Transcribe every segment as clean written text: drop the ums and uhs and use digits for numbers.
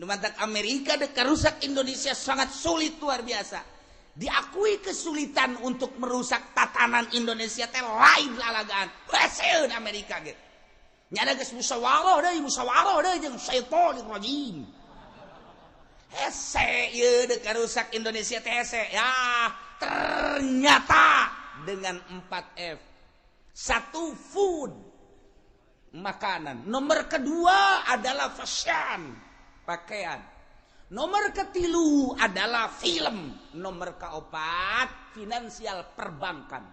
Nu mantak Amerika dek rusak Indonesia sangat sulit luar biasa. Diakui kesulitan untuk merusak tatanan Indonesia teh lain lalagaan. Heseun Amerika ge. Nyana geus musyawarah deui, musyawarah deui jeung syaitonir rajim. Hese ieu dek rusak Indonesia teh hese. Ya, ternyata dengan 4F. 1 food, makanan. Nomor kedua adalah fashion, pakaian. Nomor ketilu adalah film. Nomor keopat finansial perbankan.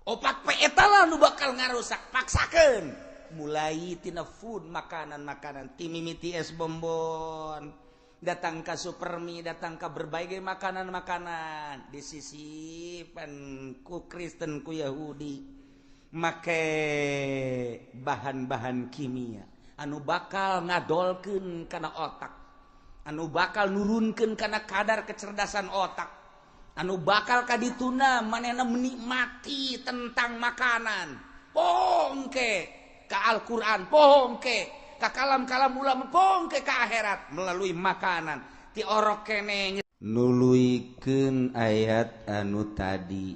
4 P eta lah nu bakal ngarusak, paksakeun. Mulai tina food, makanan-makanan, ti mimiti es bonbon, datang ke supermi, datang ke berbagai makanan-makanan disisipan ku Kristen, ku Yahudi, make bahan-bahan kimia anu bakal ngadolkeun kana otak, anu bakal nurunkeun kana kadar kecerdasan otak, anu bakal kadituna manehna menikmati tentang makanan. Pongke ka Al-Qur'an, pongke ka kalam-kalam ulama, pongke ka akhirat melalui makanan. Ti orok kene nuluykeun ayat anu tadi.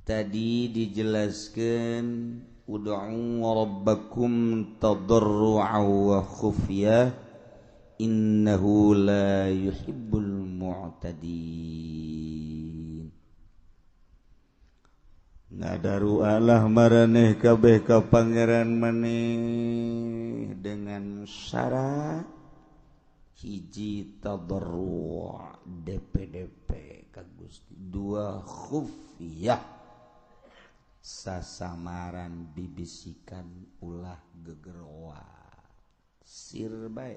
Tadi dijelaskan ud'u rabbakum tadarru'an wa khufyah innahu la yuhibbul mu'tadin. Ngadarualah maraneh kabeh ka pangeran maneh dengan syarat hiji tadarru' DPDP ka Gusti, dua khufyah sasamaran bibisikan ulah gegeroa sir bae.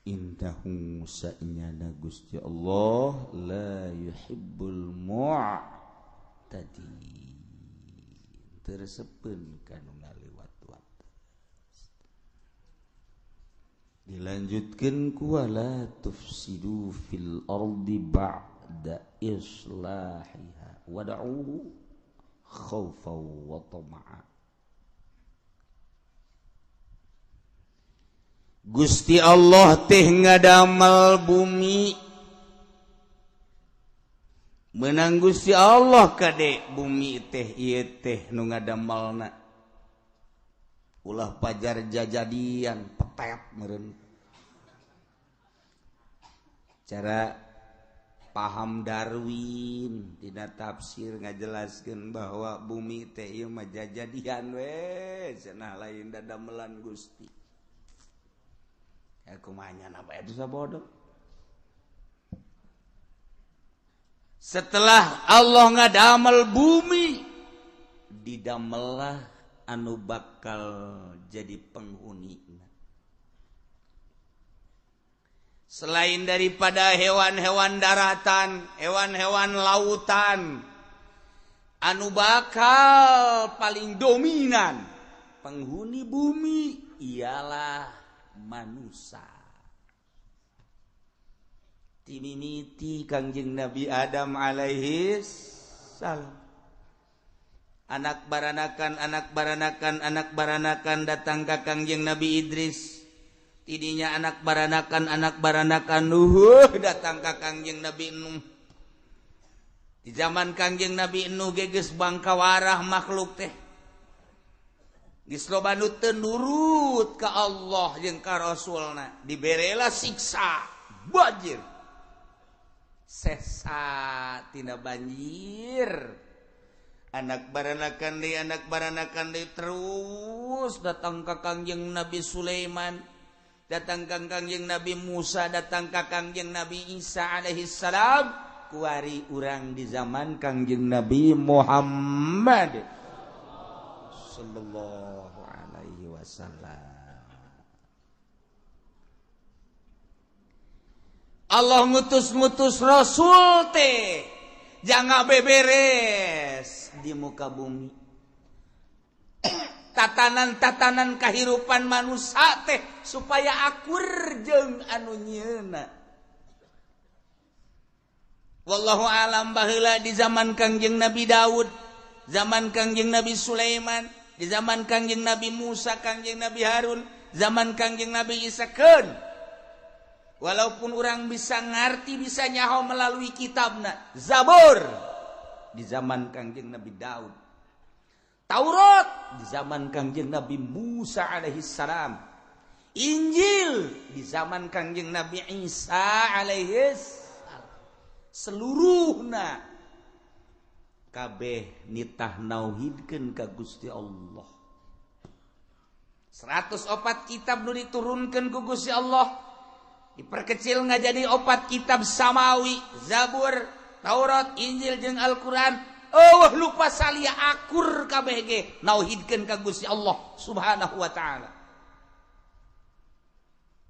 Innahu sa'nyana Gusti Allah la yuhibbul mu'tadin, tersepeun kanu ngaliwat-wat. Dilanjutkeun ku wala tufsidu fil ardi ba'da islahiha wad'uhu khaufan wa tama'a. Gusti Allah teh ngadamel bumi, menang Gusti Allah kade bumi teh ieu teh nu ngadamelna. Ulah pajar jajadian petet meureun. Cara paham Darwin dina tafsir ngajelaskeun bahwa bumi teh ieu mah jajadian we cenah, lain dadamelan Gusti. Ya kumanya napa itu sabodoh. Setelah Allah ngadamel bumi, didamelah anu bakal jadi penghuni. Selain daripada hewan-hewan daratan, hewan-hewan lautan, anu bakal paling dominan penghuni bumi ialah manusia. Timimiti Kangjeng Nabi Adam alaihi salam, anak baranakan, anak baranakan, anak baranakan datang ka Kangjeng Nabi Idris. Tidinya anak baranakan, anak baranakan Nuh datang ka Kangjeng Nabi Nuh. Di zaman Kangjeng Nabi Nuh geus bangkawarah makhluk teh. Geus loba nu teu nurut ka Allah jeung ka Rasulna, diberela siksa banjir. Sesa tina banjir. Anak baranakan deui, anak baranakan deui terus datang ka Kangjeng Nabi Sulaiman, datang ka Kangjeng Nabi Musa, datang ka Kangjeng Nabi Isa alaihi salam. Kuari urang di zaman Kangjeng Nabi Muhammad sallallahu alaihi wasallam. Allah ngutus-ngutus rasul teh jangan beberes di muka bumi. Tatanan-tatanan kehidupan manusia teh supaya akur jeung anu nyieuna. Wallahu alam baheula di zaman Kangjeng Nabi Daud, zaman Kangjeng Nabi Sulaiman, di zaman Kangjeng Nabi Musa, Kangjeng Nabi Harun, Zaman Kangjeng Nabi Isa keun. Walaupun orang bisa ngerti, bisa nyaho melalui kitabna. Zabur di zaman Kangjeng Nabi Daud. Taurat di zaman Kangjeng Nabi Musa alaihi salam. Injil di zaman Kangjeng Nabi Isa alaihi salam. Seluruhna kabeh nitah nauhidkeun ka Gusti Allah. 104 kitab nu diturunkeun ku Gusti Allah diperkecil nggak jadi opat kitab samawi, Zabur, Taurat, Injil jeung Al-Qur'an. Oh, lupa salia akur kabeh ge nauhidkeun ka Gusti Allah Subhanahu wa taala.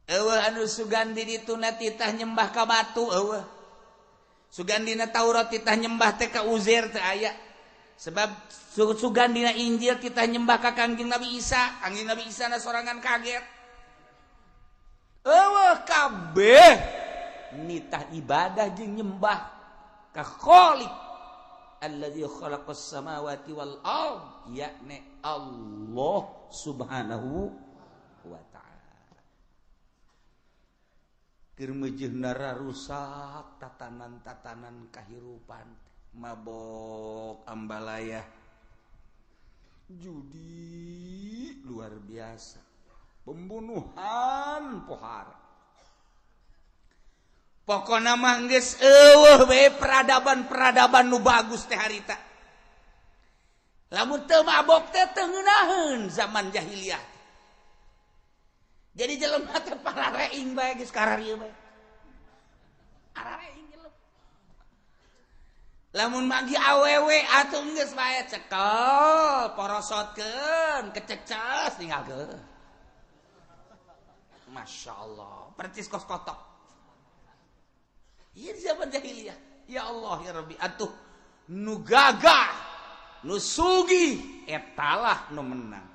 Eueuh anu sugan di dituna titah nyembah ka batu, eueuh. Sugan dina Taurat titah nyembah teh ka Uzair teu aya. Sebab sugan dina Injil titah nyembah ka Kangjeng Nabi Isa, Kangjeng Nabi Isa na sorangan kaget. Eueuh kabeh nitah ibadah jeung nyembah ka Khaliq alladzi khalaqas samawati wal ard, yakni Allah Subhanahu wa ta'ala. Keur meujeuhna rusak tatanan-tatanan kahirupan, mabok, ambalaya, judi luar biasa, pembunuhan pohara. Pokona mah geus eueuh we peradaban-peradaban nu bagus teh harita. Lamun teu mabok teh teu ngeunaheun zaman jahiliyah. Jadi jelema teh parareing bae geus kararieu bae. Arareing jelema. Lamun magi awewe atuh geus bae cekel, porosotkeun, kececes tinggalkeun. Masya Allah, percis kos kotok. Iya, di zaman jahiliyah. Ya Allah ya Rabbi, atuh nu gagah, nu sugih etalah nu menang.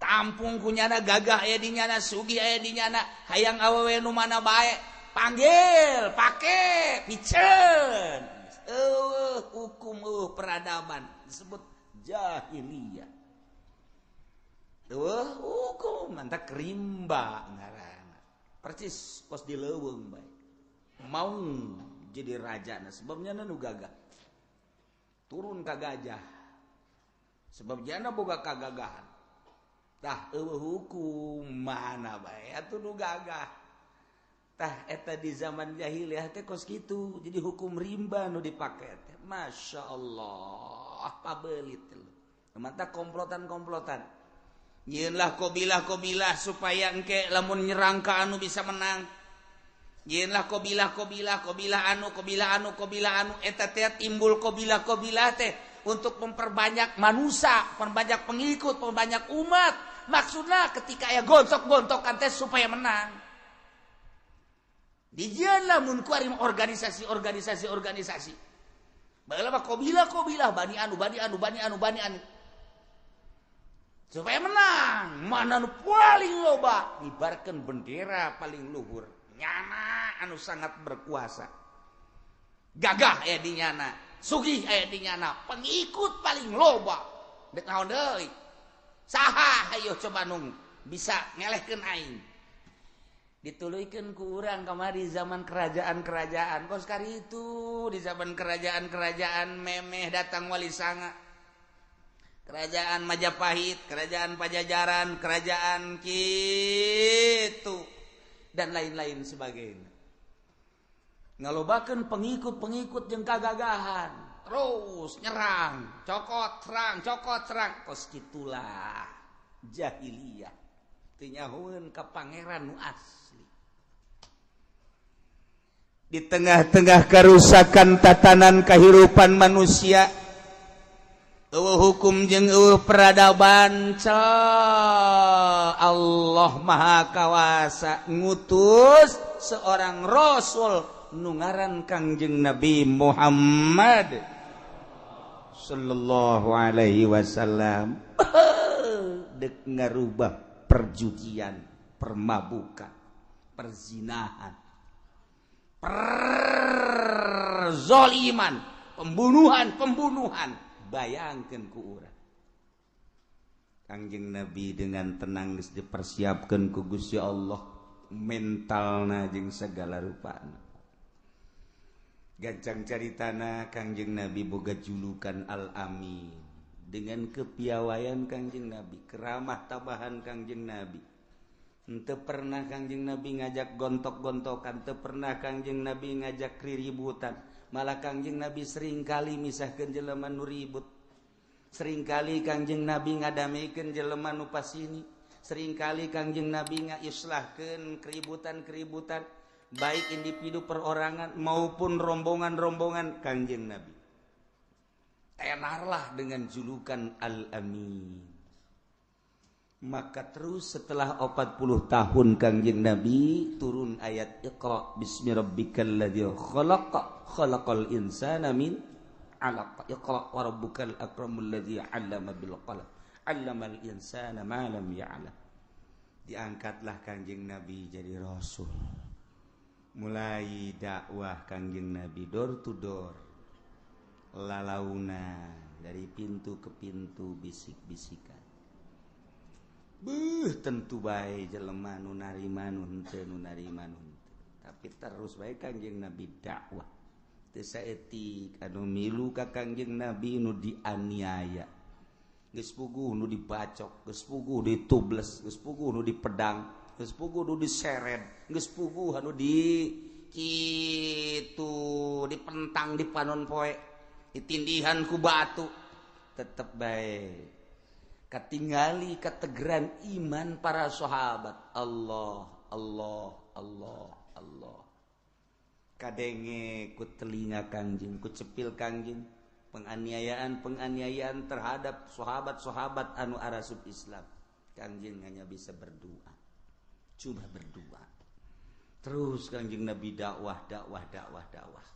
Tampung kunyana gagah aya di nyana, sugih aya di nyana, hayang awewe nu mana bae, panggil, pake, piceun. Eueuh hukum, eueuh peradaban disebut jahiliyah. Eueuh hukum mantak rimba ngaranna. Percis kos di leuweung bae. Mau jadi raja nah sebabnya nu gagah. Turun ka gajah. Sebab jana boga kagagahan. Tah eueuh hukum mana bae atuh nu gagah. Tah eta di zaman jahiliyah teh kos kitu. Jadi hukum rimba nu dipake teh. Masya Allah, pabelit lu. Mata komplotan-komplotan. Nyieunlah kobilah-kobilah supaya engke lamun nyerang ka anu bisa menang. Nyieunlah kobilah-kobilah, kobilah anu, kobilah anu, kobilah anu, eta teh timbul kobilah-kobilah teh untuk memperbanyak manusia, perbanyak pengikut, perbanyak umat. Maksudnya ketika aya gontok-gontokan teh supaya menang. Dijieunlah mun kuari organisasi, organisasi, organisasi. Baheula mah kobilah-kobilah, bani anu, bani anu, bani anu, bani anu. Supaya menang, mana nu paling loba, ngibarkeun bendera paling luhur. Nyana anu sangat berkuasa. Gagah aya di nyana, sugih aya di nyana, pengikut paling loba. Dek naon deui? Saha hayo coba nung bisa ngelehkeun aing. Dituluykeun ku urang kamari zaman kerajaan-kerajaan. Kos kari itu di zaman kerajaan-kerajaan memeh datang Wali Sanga. Kerajaan Majapahit, kerajaan Pajajaran, kerajaan kitu dan lain-lain sebagainya. Ngalobakeun pengikut-pengikut jeung kagagahan, terus nyerang, cokot serang, cokot serang, kos kitulah jahiliyah. Teu nyahoeun ka pangeran nu asli. Di tengah-tengah kerusakan tatanan kehidupan manusia, eueuh hukum jeung eueuh peradaban, Allah Maha Kawasa ngutus seorang rasul nu ngaran Kangjeng Nabi Muhammad sallallahu alaihi wasallam, dek ngarubah perjudian, permabukan, perzinahan, perzoliman, pembunuhan-pembunuhan. Bayangkan ku urang. Kangjeng Nabi dengan tenang geus dipersiapkeun ku Gusti Allah mentalna jeung segala rupana. Gancang caritana, Kangjeng Nabi boga julukan Al-Amin. Dengan kepiawaian Kangjeng Nabi, keramah tamahan Kangjeng Nabi. Henteu pernah Kangjeng Nabi ngajak gontok-gontokan, teu pernah Kangjeng Nabi ngajak riributan. Malah Kangjeng Nabi seringkali misahkeun jelema nu ribut. Seringkali Kangjeng Nabi ngadamekeun jelema nu pasini. Seringkali Kangjeng Nabi ngaislahkeun keributan-keributan, baik individu perorangan maupun rombongan-rombongan. Kangjeng Nabi tenarlah dengan julukan Al-Amin. Maka terus setelah 40 tahun Kangjeng Nabi, turun ayat Iqra bismi rabbikal ladzi khalaq, khalaqal insana min 'alaq, iqra wa rabbukal akramul ladzi 'allama bil qalam, 'allamal insana ma lam ya'lam. Diangkatlah Kangjeng Nabi jadi rasul. Mulai dakwah Kangjeng Nabi door to door, lalauna dari pintu ke pintu, bisik-bisikan. Beuh, tentu bae jelema nu narima, nu henteu, nu narima, nu henteu. Tapi terus bae Kangjeng Nabi dakwah. Teu saeutik anu milu ka Kangjeng Nabi nu dianiaya. Geus puguh nu dibacok, geus puguh ditubles, geus puguh nu dipedang, geus puguh nu diseret, geus puguh anu di kitu dipentang di panon poe, ditindihan ku batu. Tetep bae katingali kategeran iman para sahabat. Allah, Allah, Allah, Allah. Kadenge ku telinga Kangjeng, ku cepil Kangjeng penganiayaan-penganiayaan terhadap sahabat-sahabat anu arasup Islam. Kangjeng hanya bisa berdoa, cuma berdoa. Terus Kangjeng Nabi dakwah, dakwah, dakwah, dakwah.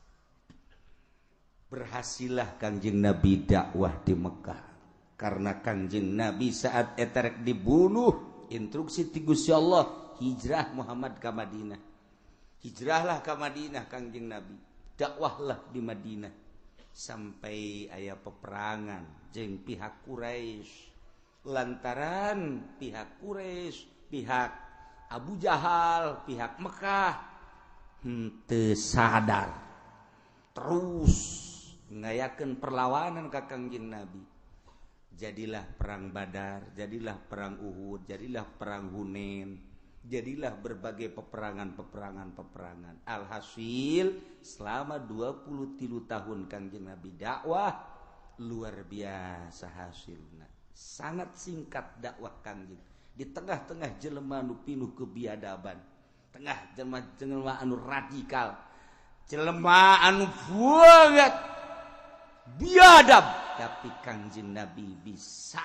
Berhasillah Kangjeng Nabi dakwah di Mekah. Karena Kangjeng Nabi saat eterek dibunuh, instruksi ti Gusti Allah, hijrah Muhammad ke Madinah. Hijrahlah ke Madinah Kangjeng Nabi, dakwahlah di Madinah sampai aya peperangan jeung pihak Quraisy. Lantaran pihak Quraisy, pihak Abu Jahal, pihak Mekah henteu sadar, terus ngayakeun perlawanan ka Kangjeng Nabi. Jadilah perang Badar, jadilah perang Uhud, jadilah perang Hunain, jadilah berbagai peperangan-peperangan-peperangan. Alhasil selama 23 tahun Kangjeng Nabi dakwah, luar biasa hasilnya. Sangat singkat dakwah Kangjeng di tengah-tengah jelema nu pinuh kebiadaban, tengah jelema anu radikal, jelema anu banget biadab, tapi Kangjeng Nabi bisa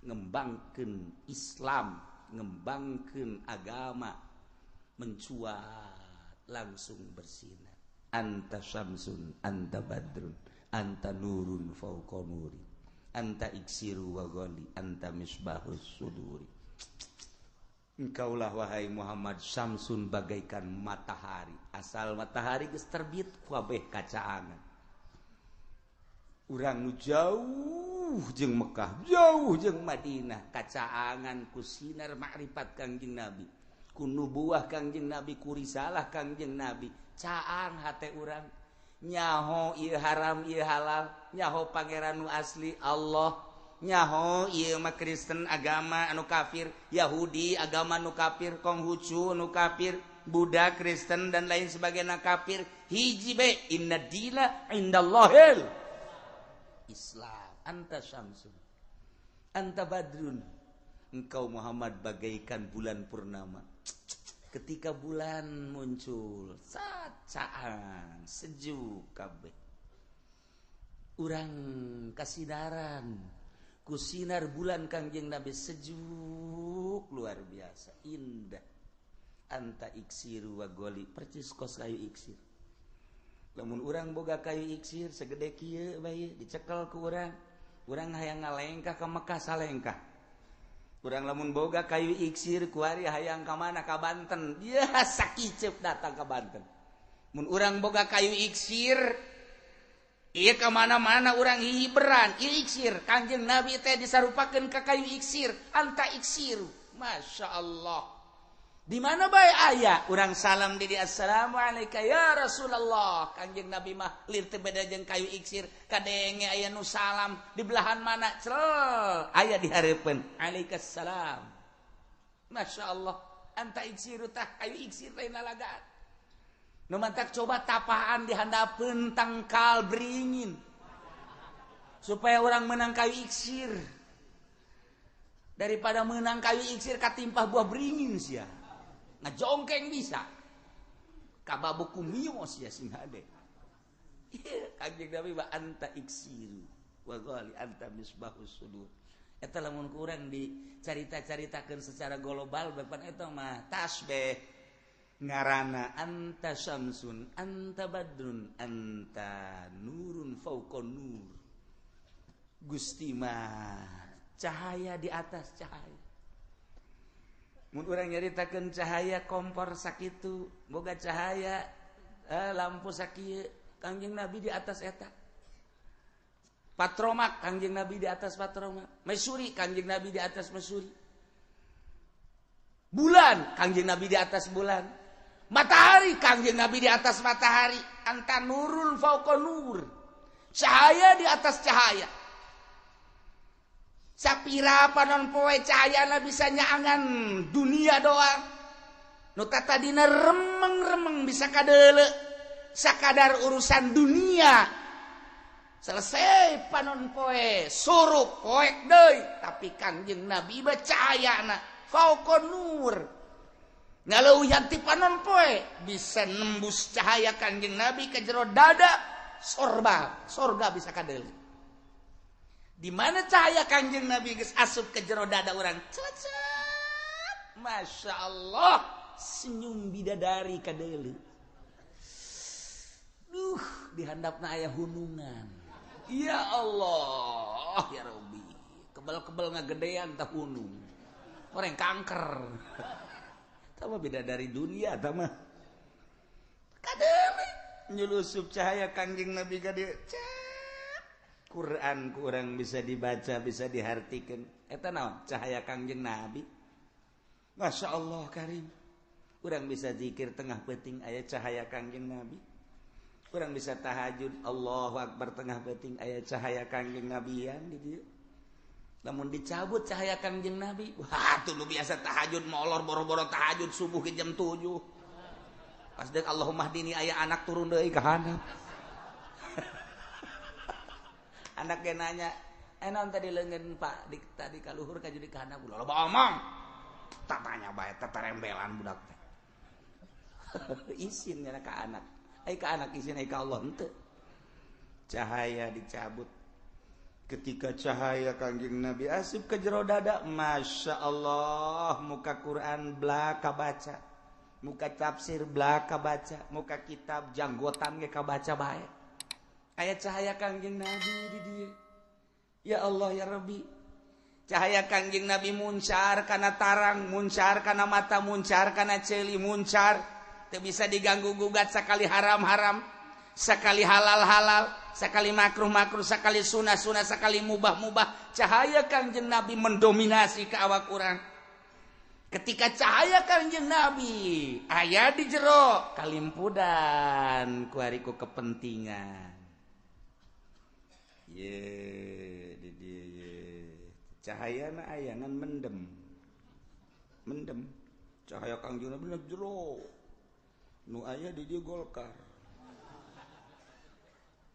ngembangkeun Islam, ngembangkeun agama, mencuat langsung bersinar. Anta syamsun, anta badrun, anta nurun fauqa nuri, anta iksiru wa ghali, anta misbahus suduri. Engkaulah wahai Muhammad syamsun bagaikan matahari. Asal matahari geus terbit kabeh kacaangan. Urang nu jauh jeung Mekah, jauh jeung Madinah, kacaangan ku sinar makrifat Kangjeng Nabi, ku nubuah Kangjeng Nabi, ku risalah Kangjeng Nabi. Caang hate urang, nyaho ieu haram ieu halal, nyaho pangeran nu asli Allah, nyaho ieu mah Kristen agama anu kafir, Yahudi agama nu kafir, Konghucu nu kafir, Buddha, Kristen dan lain sebagainya kafir. Hiji be, inna dina indallahil Islam. Anta syamsun, anta badrun. Engkau Muhammad bagaikan bulan purnama. Ketika bulan muncul, cacaan sejuk kabeh. Urang kasinaran ku sinar bulan Kangjeng Nabi, sejuk luar biasa indah. Anta iksiru wa goli, percis kos kayu iksir. Lamun urang boga kayu iksir segede kieu bae dicekel ku urang, urang hayang ngalengkah ka Mekah salengkah. Urang lamun boga kayu iksir kuari hayang ka mana, ka Banten, dia sakiceup datang ka Banten. Mun urang boga kayu iksir Ieu ka mana-mana urang hiberan, ieu iksir. Kangjeng Nabi teh disarupakeun ka kayu iksir, anta iksir. Masya Allah. Di mana bae aya urang salam di dia, assalamualaikum ya Rasulullah. Kangjeng Nabi mah lir teu beda jeung kayu iksir, kadenge aya nu salam di belahan mana, cel aya di hareupeun. Alaikassalam. Masya Allah, anta iksiru tah kayu iksir lain lalagaan. Nu mantak coba tapaan di handapeun tangkal beringin supaya orang menang kayu iksir, daripada menang kayu iksir katimpah buah beringin sia ngajongkeng bisa kababu kumio sia sing hade. Kanjeng Nabi wa anta iksiru wa ghali anta misbahus sudur. Eta lamun kurang dicarita-caritakeun secara global bapan eta mah tasbih ngarana anta syamsun anta badrun anta nurun fauqa nur. Gusti mah cahaya di atas cahaya. Mun urang nyaritakeun cahaya kompor sakitu boga cahaya lampu sakieu, Kangjeng Nabi di atas eta. Patromak Kangjeng Nabi di atas patromak, mesuri Kangjeng Nabi di atas mesuri, bulan Kangjeng Nabi di atas bulan, matahari Kangjeng Nabi di atas matahari. Anta nurul fauqa nur, cahaya di atas cahaya. Sapira panon poe cahayana bisa nyaangan dunia doang. Nu tadina remeng-remeng bisa kadeule sakadar urusan dunia. Selesai panon poe surup poek deui, tapi Kangjeng Nabi mah cahayana fauqa nur. Ngaleuwihan ti panon poe bisa nembus cahaya Kangjeng Nabi ke jero dada sorba, sorga bisa kadeuli. Di mana cahaya Kangjeng Nabi geus asup ke jero dada urang, celecet. Masya Allah, senyum bidadari kadeuli. Duh, di handapna aya hunungan. Ya Allah, ya Rabbi. Kebel-kebel ngagedean tah hunung. Orang kanker. Tama beda dari dunia tama. Kadeuli nyulusup cahaya Kangjeng Nabi ka dieu. Quran kurang bisa dibaca, bisa dihartikeun. Eta naon? Cahaya Kangjeng Nabi. Masya Allah karim. Urang bisa zikir tengah peuting aya cahaya Kangjeng Nabi. Urang bisa tahajud Allahu Akbar tengah peuting aya cahaya Kangjeng Nabian di dieu. Lamun dicabut cahaya Kangjeng Nabi, wah tuh lu biasa tahajud molor boro-boro tahajud subuh ke jam 7. Pas deuk Allahumma hdini aya anak turun deui ka handap. Anak ge nanya, naon tadi leungeun Pak di tadi ka luhur ka jadi ka handap ulah loba omong. Tatanya bae teterembelan budak teh. Isin nya ka anak. Ai ka anak isin ai ka Allah henteu. Cahaya dicabut. Ketika cahaya Kangjeng Nabi asup ke jero dada, Masya Allah, muka Quran belaka baca, muka tafsir belaka baca, muka kitab janggotan ge kabaca bae. Aya cahaya Kangjeng Nabi di dieu. Ya Allah ya Rabbi. Cahaya Kangjeng Nabi muncar kana tarang, muncar kana mata, muncar kana ceuli, muncar. Teu bisa diganggu gugat sakali haram-haram, sekali halal-halal, sekali makruh-makruh, sekali sunah-sunah, sekali mubah-mubah. Cahaya Kangjeng Nabi mendominasi ke awak urang. Ketika cahaya Kangjeng Nabi aya di jero kalimpudan ku ari ku kepentingan. Ye di dieu ye. Cahayana aya ngan mendem. Mendem. Cahaya Kangjeng Nabi jero. Nu aya di dieu Golkar.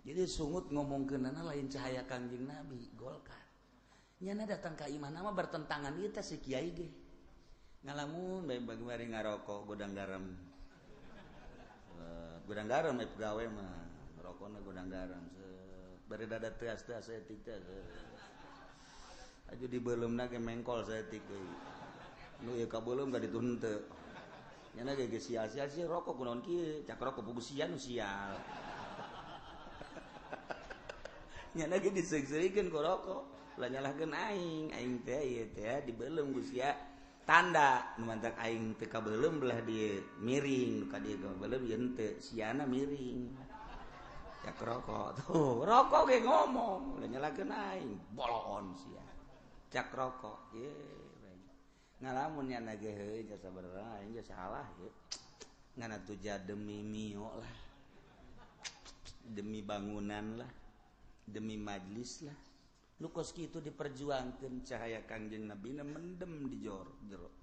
Jadi sungut ngomongkeunana lain cahaya Kangjeng Nabi, Golkar. Nyana datang ka imah nama bertentangan ieu teh si kiai ge. Ngalamun bae bari ngarokok gudang garam. Gudang garam we gawe mah, rokona gudang garam. Bari dada teas-teas saeutik teh. Aju dibeuleumna ge mengkol saeutik deui. Nu ieu kabeuleum ka ditu henteu. Nyana ge geus sial-sial sih rokok kunaon kieu, cak rokok pugu sia nu sial. Nyana ge diseung-seurikeun ku rokok, ulah nyalahkeun aing, aing teh ieu teh dibeuleum ku sia. Tanda nu mantak aing teu kabeuleum belah dieu miring, nu ka dieu kabeuleum ieu henteu, siana miring. Cek rokok tuh, rokok ge ngomong, udah nyalakeun aing, bolon sia. Cek rokok, ye ngalamun nya ge heuh jasa sabenerna aing ge salah ye. Ngan atuh demi mio lah. Demi bangunan lah, demi majlis lah. Lu kos kitu diperjuangkeun cahaya Kangjeng Nabi mendem di jor jero.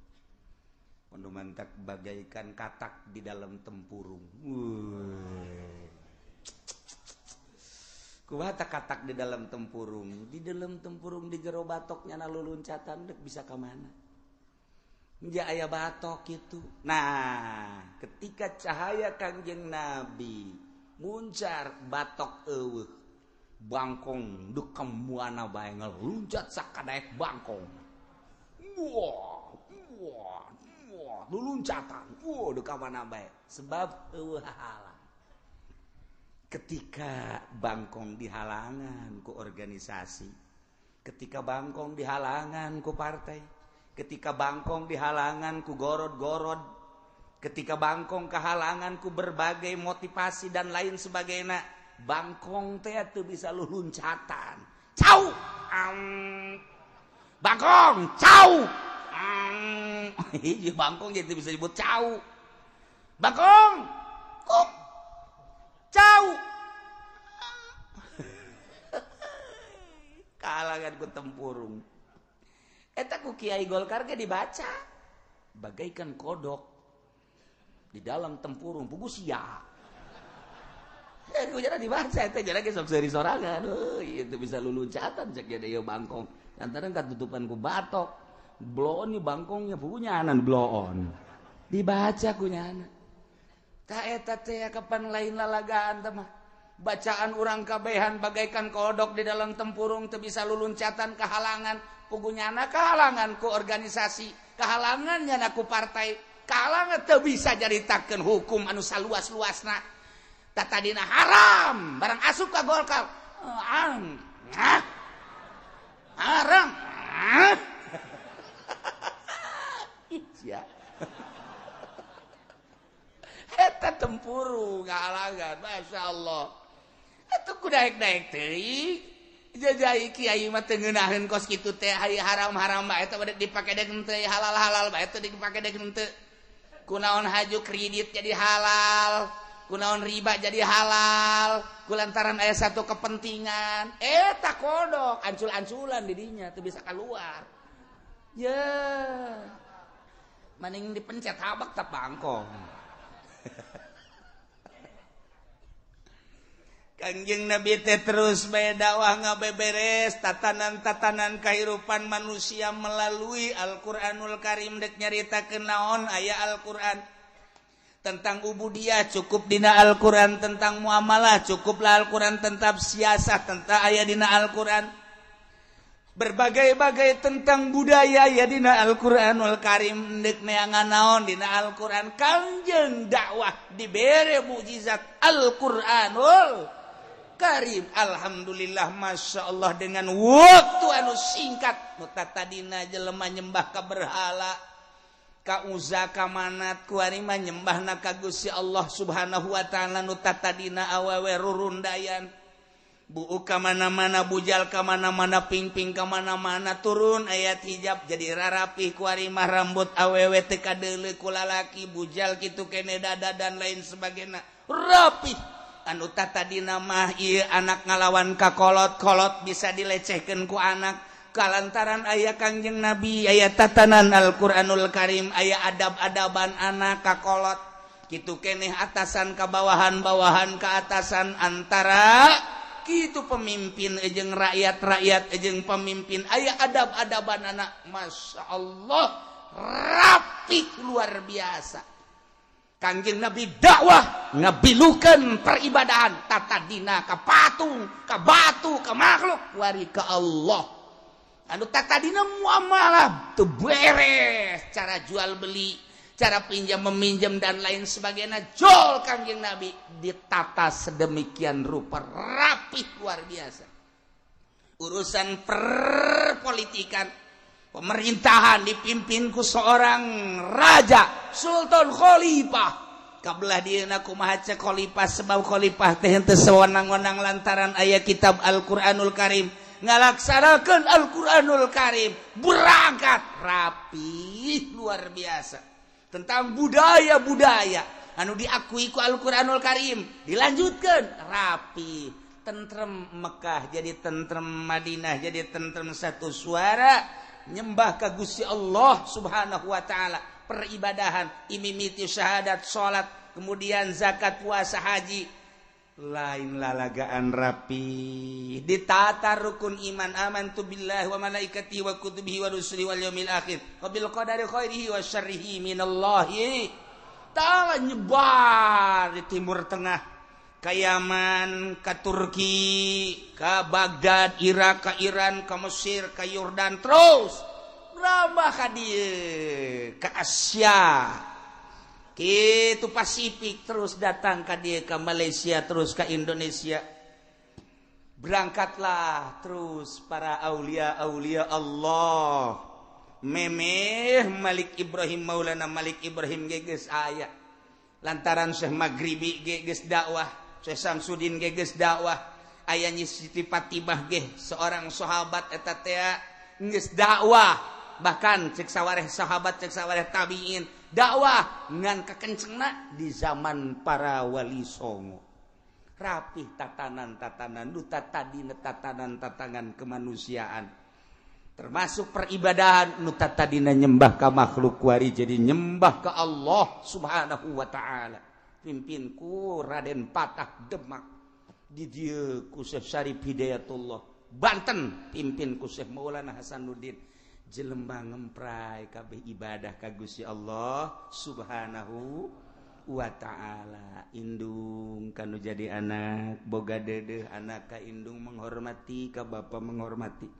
Mantak bagaikan katak di dalam tempurung. Kumaha katak di dalam tempurung? Di dalam tempurung di jero batoknya na luluncatan dek bisa ka mana? Ja aya batok gitu. Nah, ketika cahaya Kangjeng Nabi muncar batok eueuh, bangkong dek muana bae ngeluncat sakadaek bangkong. Wah, wah, wah, luluncatan. Wah, dek mana bae. Sebab eueuh halang. Ketika bangkong dihalangan ku organisasi, ketika bangkong dihalangan ku partai, ketika bangkong dihalangan ku gorod-gorod, ketika bangkong kehalangan ku berbagai motivasi dan lain sebagainya, bangkong teh teu bisa luluncatan. Cau. Bangkong, cau. Hiji bangkong jadi bisa disebut cau. Bangkong. Kok. Cau. Kahalangan ku tempurung. Eta ku Kiai Golkar ge dibaca bagaikan kodok di dalam tempurung pugu sia. Ku jara dibaca eta jara ge sok seuri sorangan. Heuh, itu bisa luluncatan cek ge ieu bangkong. Lantaran katutupan ku batok. Bloon nih bangkongnya pugu nyanan bloon. Dibaca ku nyana. Ta eta teh kapan lain lalagaan teh mah. Bacaan urang kabehan bagaikan kodok di dalam tempurung teu bisa luluncatan kehalangan. Pugu nyana kehalangan ku organisasi, kehalangan nyana ku partai, kehalangan teu bisa jaritakeun hukum anu saluas-luasna. Tatadina haram, barang asup ka Golkar. Haram. Sia. Eta tempurung kehalangan, Masya Allah. Atuh ku daek-daek teuing. Jajai kiai mah teu ngeunaheun kos kitu teh haram-haram bae eta bade dipake deuk henteu, halal-halal bae teu dipake deuk henteu. Kunaon haju kredit jadi halal, kunaon riba jadi halal, kulantaran aya satu kepentingan. Eta kodok ancul-anculan di dinya teu bisa keluar. Ye. Maning dipencet habak tah bangkong. Kangjeng Nabi teh terus bae dakwah ngabeberes tatanan-tatanan kehidupan manusia melalui Al-Qur'anul Karim dek nyaritakeun naon aya Al-Qur'an tentang ubudiyah cukup dina Al-Qur'an, tentang muamalah cukuplah Al-Qur'an, tentang siasah tentang aya dina Al-Qur'an, berbagai-bagai tentang budaya ya dina Al-Qur'anul Karim dek neangan naon dina Al-Qur'an. Kangjeng dakwah dibere mukjizat Al-Qur'anul Karim. Alhamdulillah, Masya Allah, dengan waktu anu singkat nu tadina jelema nyembah ka berhala, ka Uza, ka Manat, kuari mah nyembahna ka Gusti Allah Subhanahu wa taala. Nu tadina awewe rurundayan buuk ka mana-mana, bujal ka mana-mana, pingping ka mana-mana, turun ayat hijab jadi rarapih kuari mah rambut awewe teu kadeuleu ku lalaki, bujal kitu kene dada dan lain sebagainya rapih. Anu tadina mah ieu anak ngalawan ka kolot-kolot bisa dilecehkeun ku anak, kalantaran aya Kangjeng Nabi, aya tatanan Al-Qur'anul Karim, aya adab-adaban anak ka kolot kitu keneh, atasan ka bawahan, bawahan ka atasan, antara kitu pemimpin jeung rakyat, rakyat jeung pemimpin aya adab-adaban anak. Masya Allah, rapih luar biasa. Kangjeng Nabi dakwah ngabilukeun peribadahan tatadina ka patung, ka batu, ka makhluk, wari ka Allah. Anu tatadina muamalah teu beres, cara jual beli, cara pinjam meminjam dan lain sebagainya, jol Kangjeng Nabi ditata sedemikian rupa rapih luar biasa. Urusan perpolitikan, pemerintahan dipimpin ku seorang raja, sultan, khalifah. Kabelah dieuna kumaha cek khalifah, sebab khalifah teh henteu sewenang-wenang lantaran aya kitab Al-Qur'anul Karim, ngalaksanakeun Al-Qur'anul Karim, berangkat rapi luar biasa tentang budaya-budaya anu diakui ku Al-Qur'anul Karim, dilanjutkan rapi, tentrem Mekah jadi tentrem Madinah, jadi tentrem, satu suara nyembah ka Gusti Allah Subhanahu wa taala. Peribadahan imimiti syahadat, salat, kemudian zakat, puasa, haji, lain lalagaan, rapi ditata rukun iman, amantu billahi wa malaikatihi wa kutubihi wa rusulihi wal yaumil akhir wa bil qadari khairihi wa syarrihi minallahi ta'ala. Nyebar di Timur Tengah, ke Yaman, ke Turki, ke Baghdad, Irak, ke Iran, ke Mesir, ke Yordan, terus berambah ka dieu, ke Asia gitu, Pasifik, terus datang ke dia, ke Malaysia, terus ke Indonesia. Berangkatlah terus para aulia aulia Allah. Memeh Malik Ibrahim, Maulana Malik Ibrahim geges aya, lantaran Syekh Maghribi geges dakwah, Syekh Samsudin geges dakwah, aya Nyi Siti Fatimah ge seorang sahabat eta teh geus dakwah, bahkan cek sawareh sahabat, cek sawareh tabiin, dakwah ngan kekencengna di zaman para wali songo. Rapih tatanan-tatanan duta tadi, tatanan-tatanan kemanusiaan, termasuk peribadahan, nu tadina nyembah ka makhluk kuari jadi nyembah ke Allah Subhanahu wa taala. Pimpin ku Raden Patah Demak, di dieu ku Syekh Syarif Hidayatullah Banten, pimpin ku Syekh Maulana Hasanuddin. Jelema ngempray kabeh ibadah ka Gusti Allah Subhanahu wa ta'ala. Indung kanu jadi anak boga dedeh, anak ka indung menghormati, ka bapa menghormati,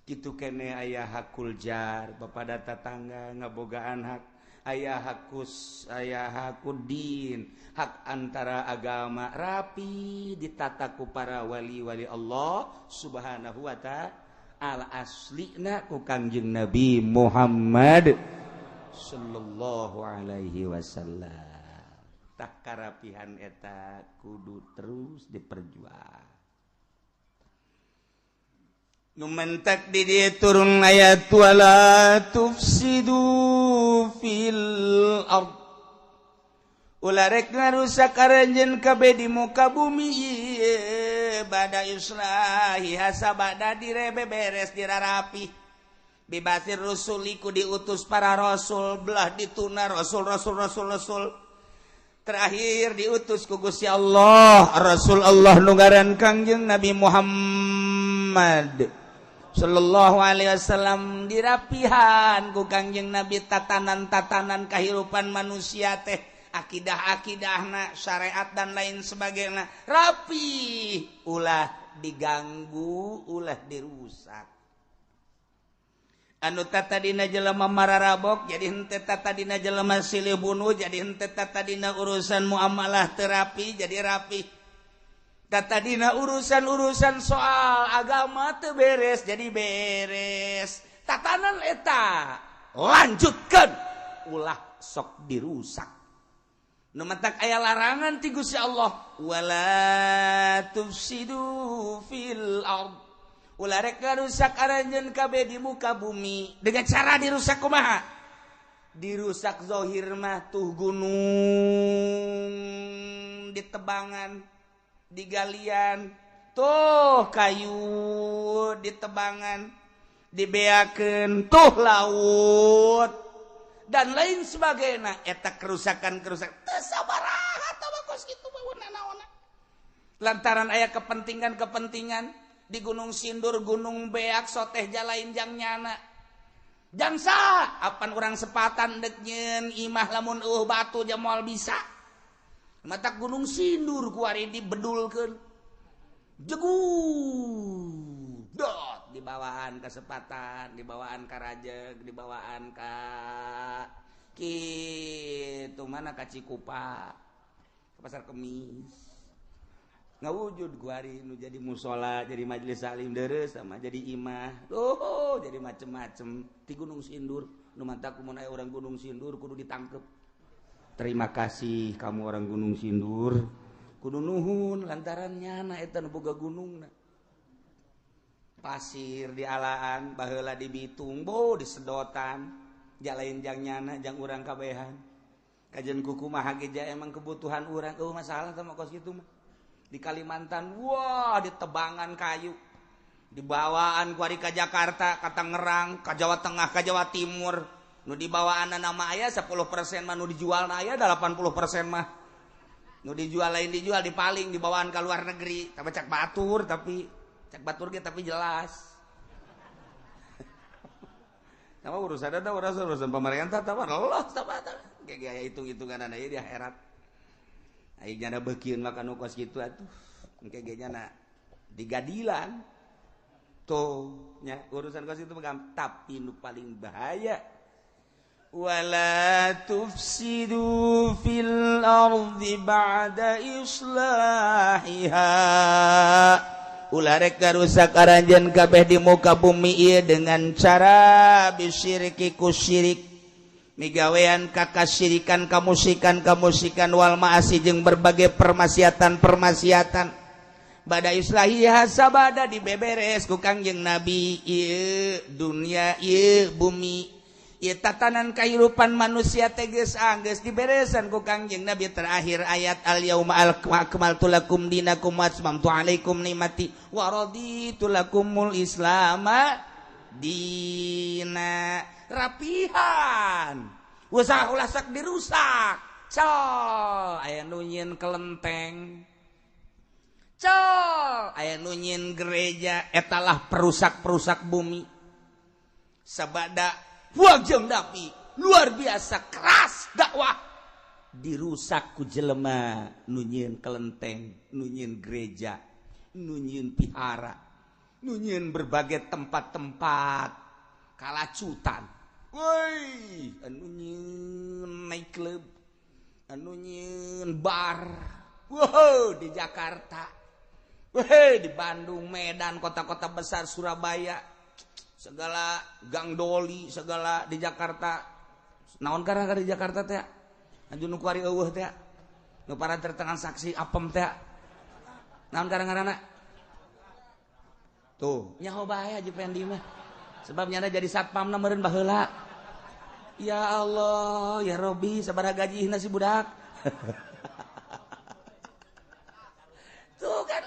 kitu kene. Aya hakul jar, bapak tetangga ngabogaan hak, aya hakus, aya hakudin, hak antara agama, rapi ditataku para wali-wali Allah Subhanahu wa ta'ala, aslina ku Kangjeng Nabi Muhammad sallallahu alaihi wasallam. Tak karapihan eta kudu terus diperjuang. Numentak di dia turun ayat wala tufsidu fil ard, ulah rek ngarusak aranjeun kabeh di muka bumi ieu, bada islahiha, sabada direbe beres, dirarapi, biba'tsir rusuli, ku diutus para rasul. Belah dituna rasul, rasul, rasul, rasul, terakhir diutus ku Gusti Allah Rasul Allah nu ngaran Kangjeng Nabi Muhammad Shallallahu Alaihi Wasallam. Dirapihan ku Kangjeng Nabi tatanan-tatanan kehidupan manusia teh, akidah-akidahna, syariat dan lain sebagainya, rapi, ulah diganggu, ulah dirusak. Anu tadina jelema mararabok jadi henteu, tadina jelema silih bunuh jadi henteu, tadina urusan muamalah terapi jadi rapi, tadina urusan-urusan soal agama teu beres jadi beres. Tatanan eta lanjutkan, ulah sok dirusak. Nu matak aya larangan ti Gusti Allah, wala tufsidu fil ard, ulah rek ngarusak aranjeun kabeh di muka bumi. Dengan cara dirusak kumaha? Dirusak zohir mah tuh gunung ditebangan, digalian, tuh kayu ditebangan, dibeakeun, tuh laut dan lain sebagainya. Eta kerusakan kerusakan teu sabaraha tah kos kitu naona, lantaran aya kepentingan-kepentingan di Gunung Sindur, Gunung Beak, soteh jalain jang nyana, jangsa apan urang sepatan dek nyeun imah, lamun batu moal bisa. Mata Gunung Sindur kuari dibedulkeun jegu dot, dibawaan kesempatan, dibawaan ka Rajeg, dibawaan ka kitu mana, ka Cikupa, ke Pasar Kemis, ngawujud kuari nu jadi musola, jadi majelis salim deres, sama jadi imah, oh, jadi macem-macem di Gunung Sindur. Nu mantak mun aya urang Gunung Sindur kudu ditangkep. Terima kasih kamu orang Gunung Sindur. Kudu nuhun lantaran nyana eta nu boga gunungna. Pasir dialaan baheula di Bitung bo disedotan jalain jang nyana jang urang kabehan. Kajian kuku mah ge emang kebutuhan urang eueuh masalah sama kos kitu mah. Di Kalimantan wah ditebangan kayu. Dibawaan ku ari ka Jakarta, ka Tangerang, ka Jawa Tengah, ka Jawa Timur. Nu dibawaan nama aya 10% mah nu dijual na aya 80% mah. Nu dijual lain dijual dipaling dibawaan ka luar negeri. Tapi cak batur tapi cak batur ge tapi jelas. Nama urusan eta urusan pemerintah tah Allah tah tah. Ge aya hitung-hitunganna ieu di akhirat. Ai nyana beukieun mah kanu kos kitu atuh. Engke ge nyana digadilan. Tuh nya urusan kos itu megam tapi nu paling bahaya wala tufsidu fil ardi ba'da islahiha ulah rek garusak aranjeun kabeh di muka bumi ieu dengan cara bisyiriki ku syirik migawean kakasyirikan kamusikan kamusikan wal ma'asi jeung berbagai permaksiatan-permaksiatan bada islahiha sabada dibeberes ku Kangjeng Nabi ieu dunia ieu bumi ieu tatanan kahirupan manusia teh geus anggeus diberesan ku Kangjeng Nabi terakhir ayat al yauma akmaltu lakum dinakum wa atmamtu alaikum nikmati wa raditu lakumul islama dina. Rapihan usah ulah sok dirusak col aya nu nyieun kelenteng col aya nu nyieun gereja etalah perusak-perusak bumi sabada wajeng Nabi luar biasa keras dakwah dirusak ku jelema nu nyieun kelenteng nu nyieun gereja nu nyieun pihara nu nyieun berbagai tempat-tempat kalacutan woi anu nyieun night club anu nyieun bar wow di Jakarta weh di Bandung, Medan, kota-kota besar, Surabaya, segala gang doli, segala di Jakarta. Naon karena di Jakarta teh? Anu nu kuari eueuh teh. Nu para tertransaksi apem teh. Naon karena tuh, nyaho bae Haji Pendi mah. Sebab nyana jadi satpamna meureun baheula. Ya Allah, ya Robi, sabaraha gajihna si budak. Tuh kan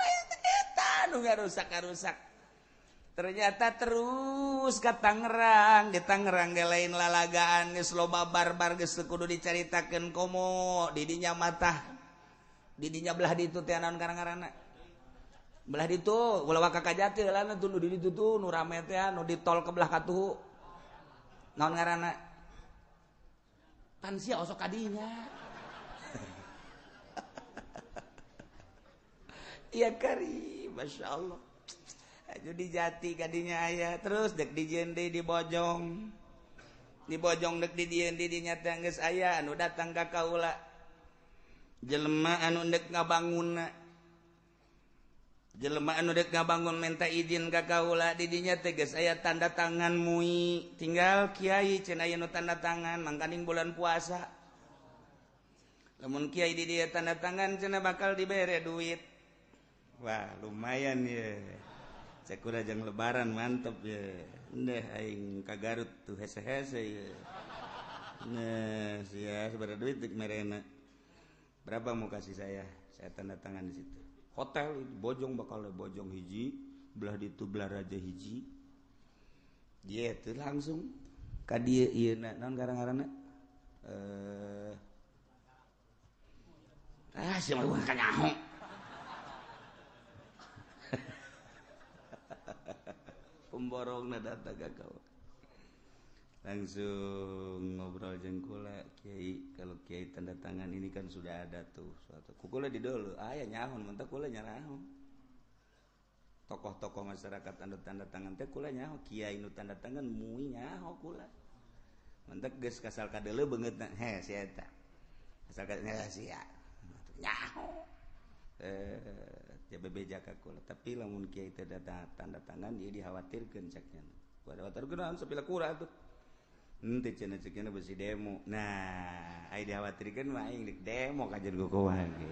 rusak-rusak ternyata terus ke Tangerang di Tangerang ge lain lalagaan geus loba barbar geus kudu dicaritakeun komo didinya matah didinya belah ditu teh naon karang-karana belah ditu ulah waka ka Jati heulana tuh nu di ditu tuh nu rame teh nu di tol ke belah katuhu naon ngaranna pan sia osok kadinya. Ya kari, Masya Allah. Aju di Jati kadinya aya terus dek di jende di Bojong. Di Bojong dek di jende di nyata geus aya anu datang ka kaula. Jelema anu dek ngabangunna. Jelema anu dek ngabangun minta izin ka kaula di dinya teh geus aya tanda tangan mui. Tinggal kiai cenah aya nu tanda tangan mangkaning bulan puasa. Lamun kiai di dieu tanda tangan cenah bakal dibere duit. Wah lumayan ya. Cek udah jang lebaran mantep ya. Ndeh aing ka Garut tuh hese-hese ya. Nah, sia sabaraha duit dek merena. Berapa mau kasih saya? Saya tanda tangan di situ. Hotel Bojong bakal Bojong hiji, belah ditu belah Raja hiji. Dia tuh langsung ka dieu ieu na naon garang-garangna? Sia mah kanyaho. Pemborongna datang ka kau. Langsung ngobrol jeung kula, kiai, kalau kiai tanda tangan ini kan sudah ada tuh suatu. Ku kula di dulu, aya nyahun, mentak kula nyaraho. Tokoh-tokoh masyarakat anu tanda tangan teh kula nyaho, kiai nu tanda tangan mui nyaho kula. Mentak geus kasal kadeuleu beungeutna, he si eta. Kasal kadeuleu sia. Nyaho. Bebeja ka kula, tapi lamun kiai teh tanda tangan dia dikhawatirkeun ceknya. Khawatirkeun naon sapila kura tuh. Henteu cenah ceukna besi demo. Nah, ai dikhawatirkeun mah aing deuk demo kajen kukumaha ge.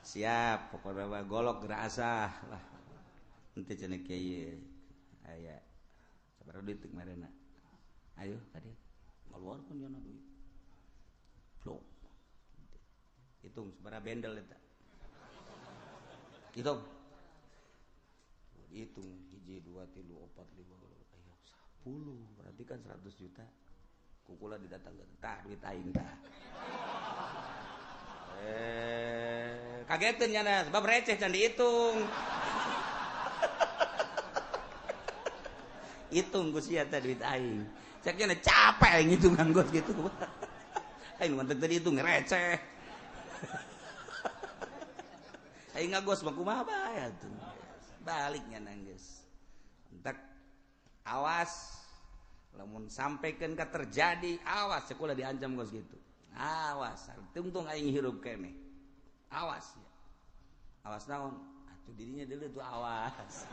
Siap, pokokna mah golok geura asah lah. Henteu cenah kieu aya sabaraha duit kemarin. Ayo ka dieu. Ngaluarkeun nya duit. Plok. Hitung sabaraha bendel eta. Hitung. Hitung 1 2 3 4 5 ayo 10 berarti kan 100 juta. Kukula didatangkeun tah duit aing tah. Kageteun nya sebab receh can dihitung. Hitung ku sia teh duit aing. Cek nya capek aing ngitung nganggot gitu. Aing mantep tadi hitung receh. Aing ngagos mah kumaha bae atuh. Baliknya nangis. Entak awas lamun sampaikan ka terjadi awas sekolah diancam gos gitu. Awas tungtung aing hirup keneh. Awas ya. Awas naon? Atuh dirinya dulu tuh awas.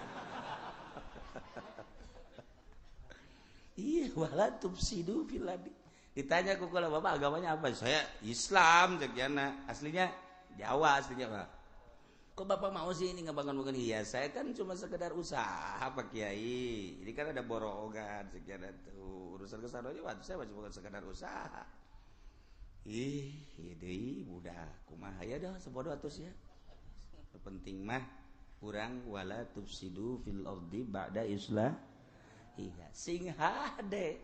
Iya wala tufsidu fil ardi. Ditanya ku kula bapak agamanya apa? Saya Islam cek jana. Aslinya Jawa aslinya Pak. Kok bapak mau sih ini ngebangun-bangun? Iya saya kan cuma sekedar usaha Pak Kiai. Ini kan ada borongan sekian itu urusan kesana aja waktu saya masih bukan sekedar usaha. Ih, iya deui budak kumaha ya dah sebodoh atus ya. Penting mah urang wala tufsidu fil ardi ba'da islah. Iya, sing hade.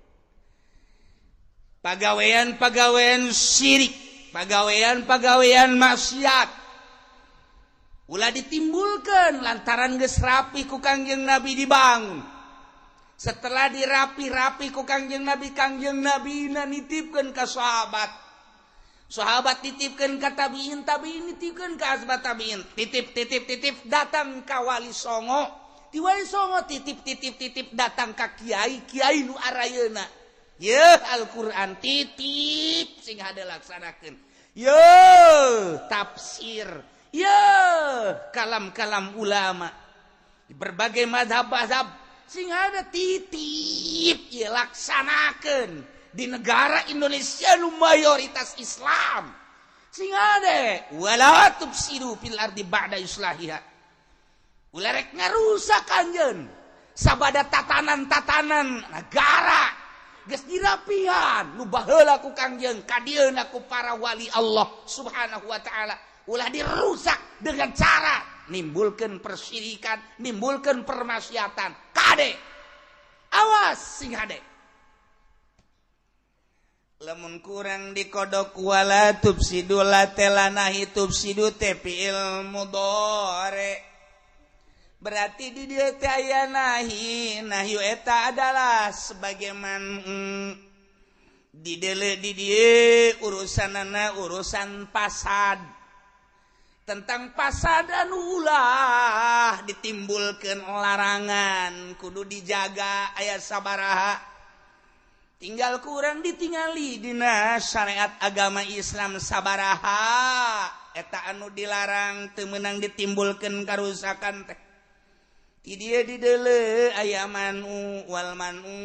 Pagawean-pagawean syirik, pagawean-pagawean maksiat ulah ditimbulkan lantaran geus rapi ku Kangjeng Nabi dibangun. Setelah dirapi-rapi ku Kangjeng Nabi, Kangjeng Nabi nitipkeun ka sahabat. Sahabat titipkeun ka tabiin, tabiin nitipkeun ka asbat tabiin. Titip titip titip datang ka Wali Songo. Di Wali Songo titip titip titip datang ka kiai, kiai nu arayeuna. Yeuh Al-Qur'an titip sing hade laksanakeun. Yeuh tafsir. Ya, kalam-kalam ulama di berbagai mazhab-mazhab sing ada titip ya laksanakeun di negara Indonesia nu mayoritas Islam. Sing ada wala tufsidu fil ardi ba'da islahiha. Ulah rek ngarusak anjeun sabada tatanan-tatanan negara geus dirapihan nu baheula ku Kangjeng kadieuna ku para wali Allah Subhanahu wa taala. Ulah dirusak dengan cara nimbulkan persyirikan, nimbulkan permaksiatan. Kade, awas sing hade. Lamun kurang dikodok wala tufsidu la telanahi tufsidu te fi'il mudhari. Berarti di dieu teh aya nahi, nahyu eta adalah sebagaimana di deuleu di dieu urusanana urusan pasad. Tentang pasad anu ulah ditimbulkan larangan kudu dijaga aya sabaraha tinggal kurang ditingali dina syariat agama Islam sabaraha eta anu dilarang teu meunang ditimbulkeun karusakan teh di dieu di deuleu aya manu wal manu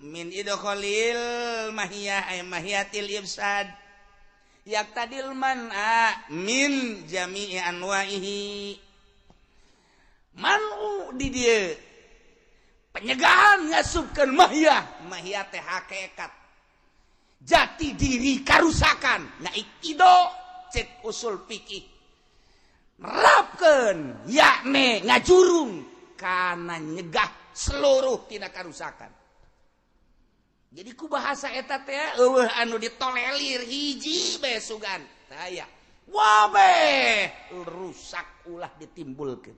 min idkhalil mahiyah ay mahiyatil ifsad yak tadil man'a min jami'i anwa'ihi. Man'u di dieu penyegahan ngasupkeun mahiyah, mahiyah teh hakikat jati diri karusakan. Nah ikido cek usul fikih nerapkeun yakni ngajurung kana nyegah seluruh tina karusakan. Jadi ku bahasa eta teh eueuh anu ditolelir hiji bae sugan. Taya. Wabeh rusak ulah ditimbulkeun.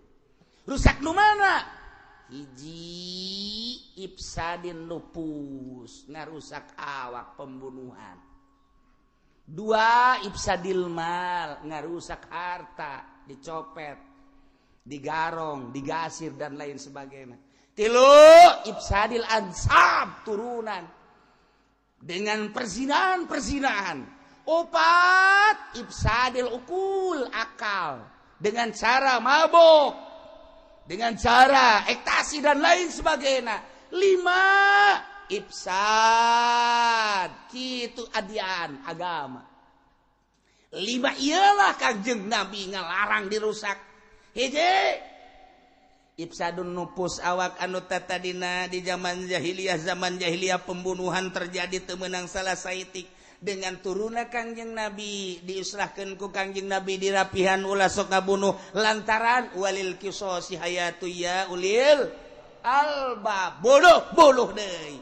Rusak nu mana? Hiji ifsadin nufus, ngarusak awak pembunuhan. Dua ifsadil mal, ngarusak harta, dicopet, digarong, digasir dan lain sebagainya. Tilu ifsadil ansab, turunan dengan perzinahan-perzinahan. Opat ifsadil ukul, akal dengan cara mabok, dengan cara ekstasi dan lain sebagainya. Lima Ifsad kitu adian agama. Lima iyalah Kangjeng Nabi ngalarang dirusak. Hiji ifsadun nupus awak anu tatadina di zaman jahiliyah, zaman jahiliyah pembunuhan terjadi teu meunang salah saitik. Dengan turunna Kangjeng Nabi diislahkeun ku Kangjeng Nabi dirapihan ulah sok ngabunuh lantaran walil qisasi hayatu ya ulil alba. Bunuh bunuh deui,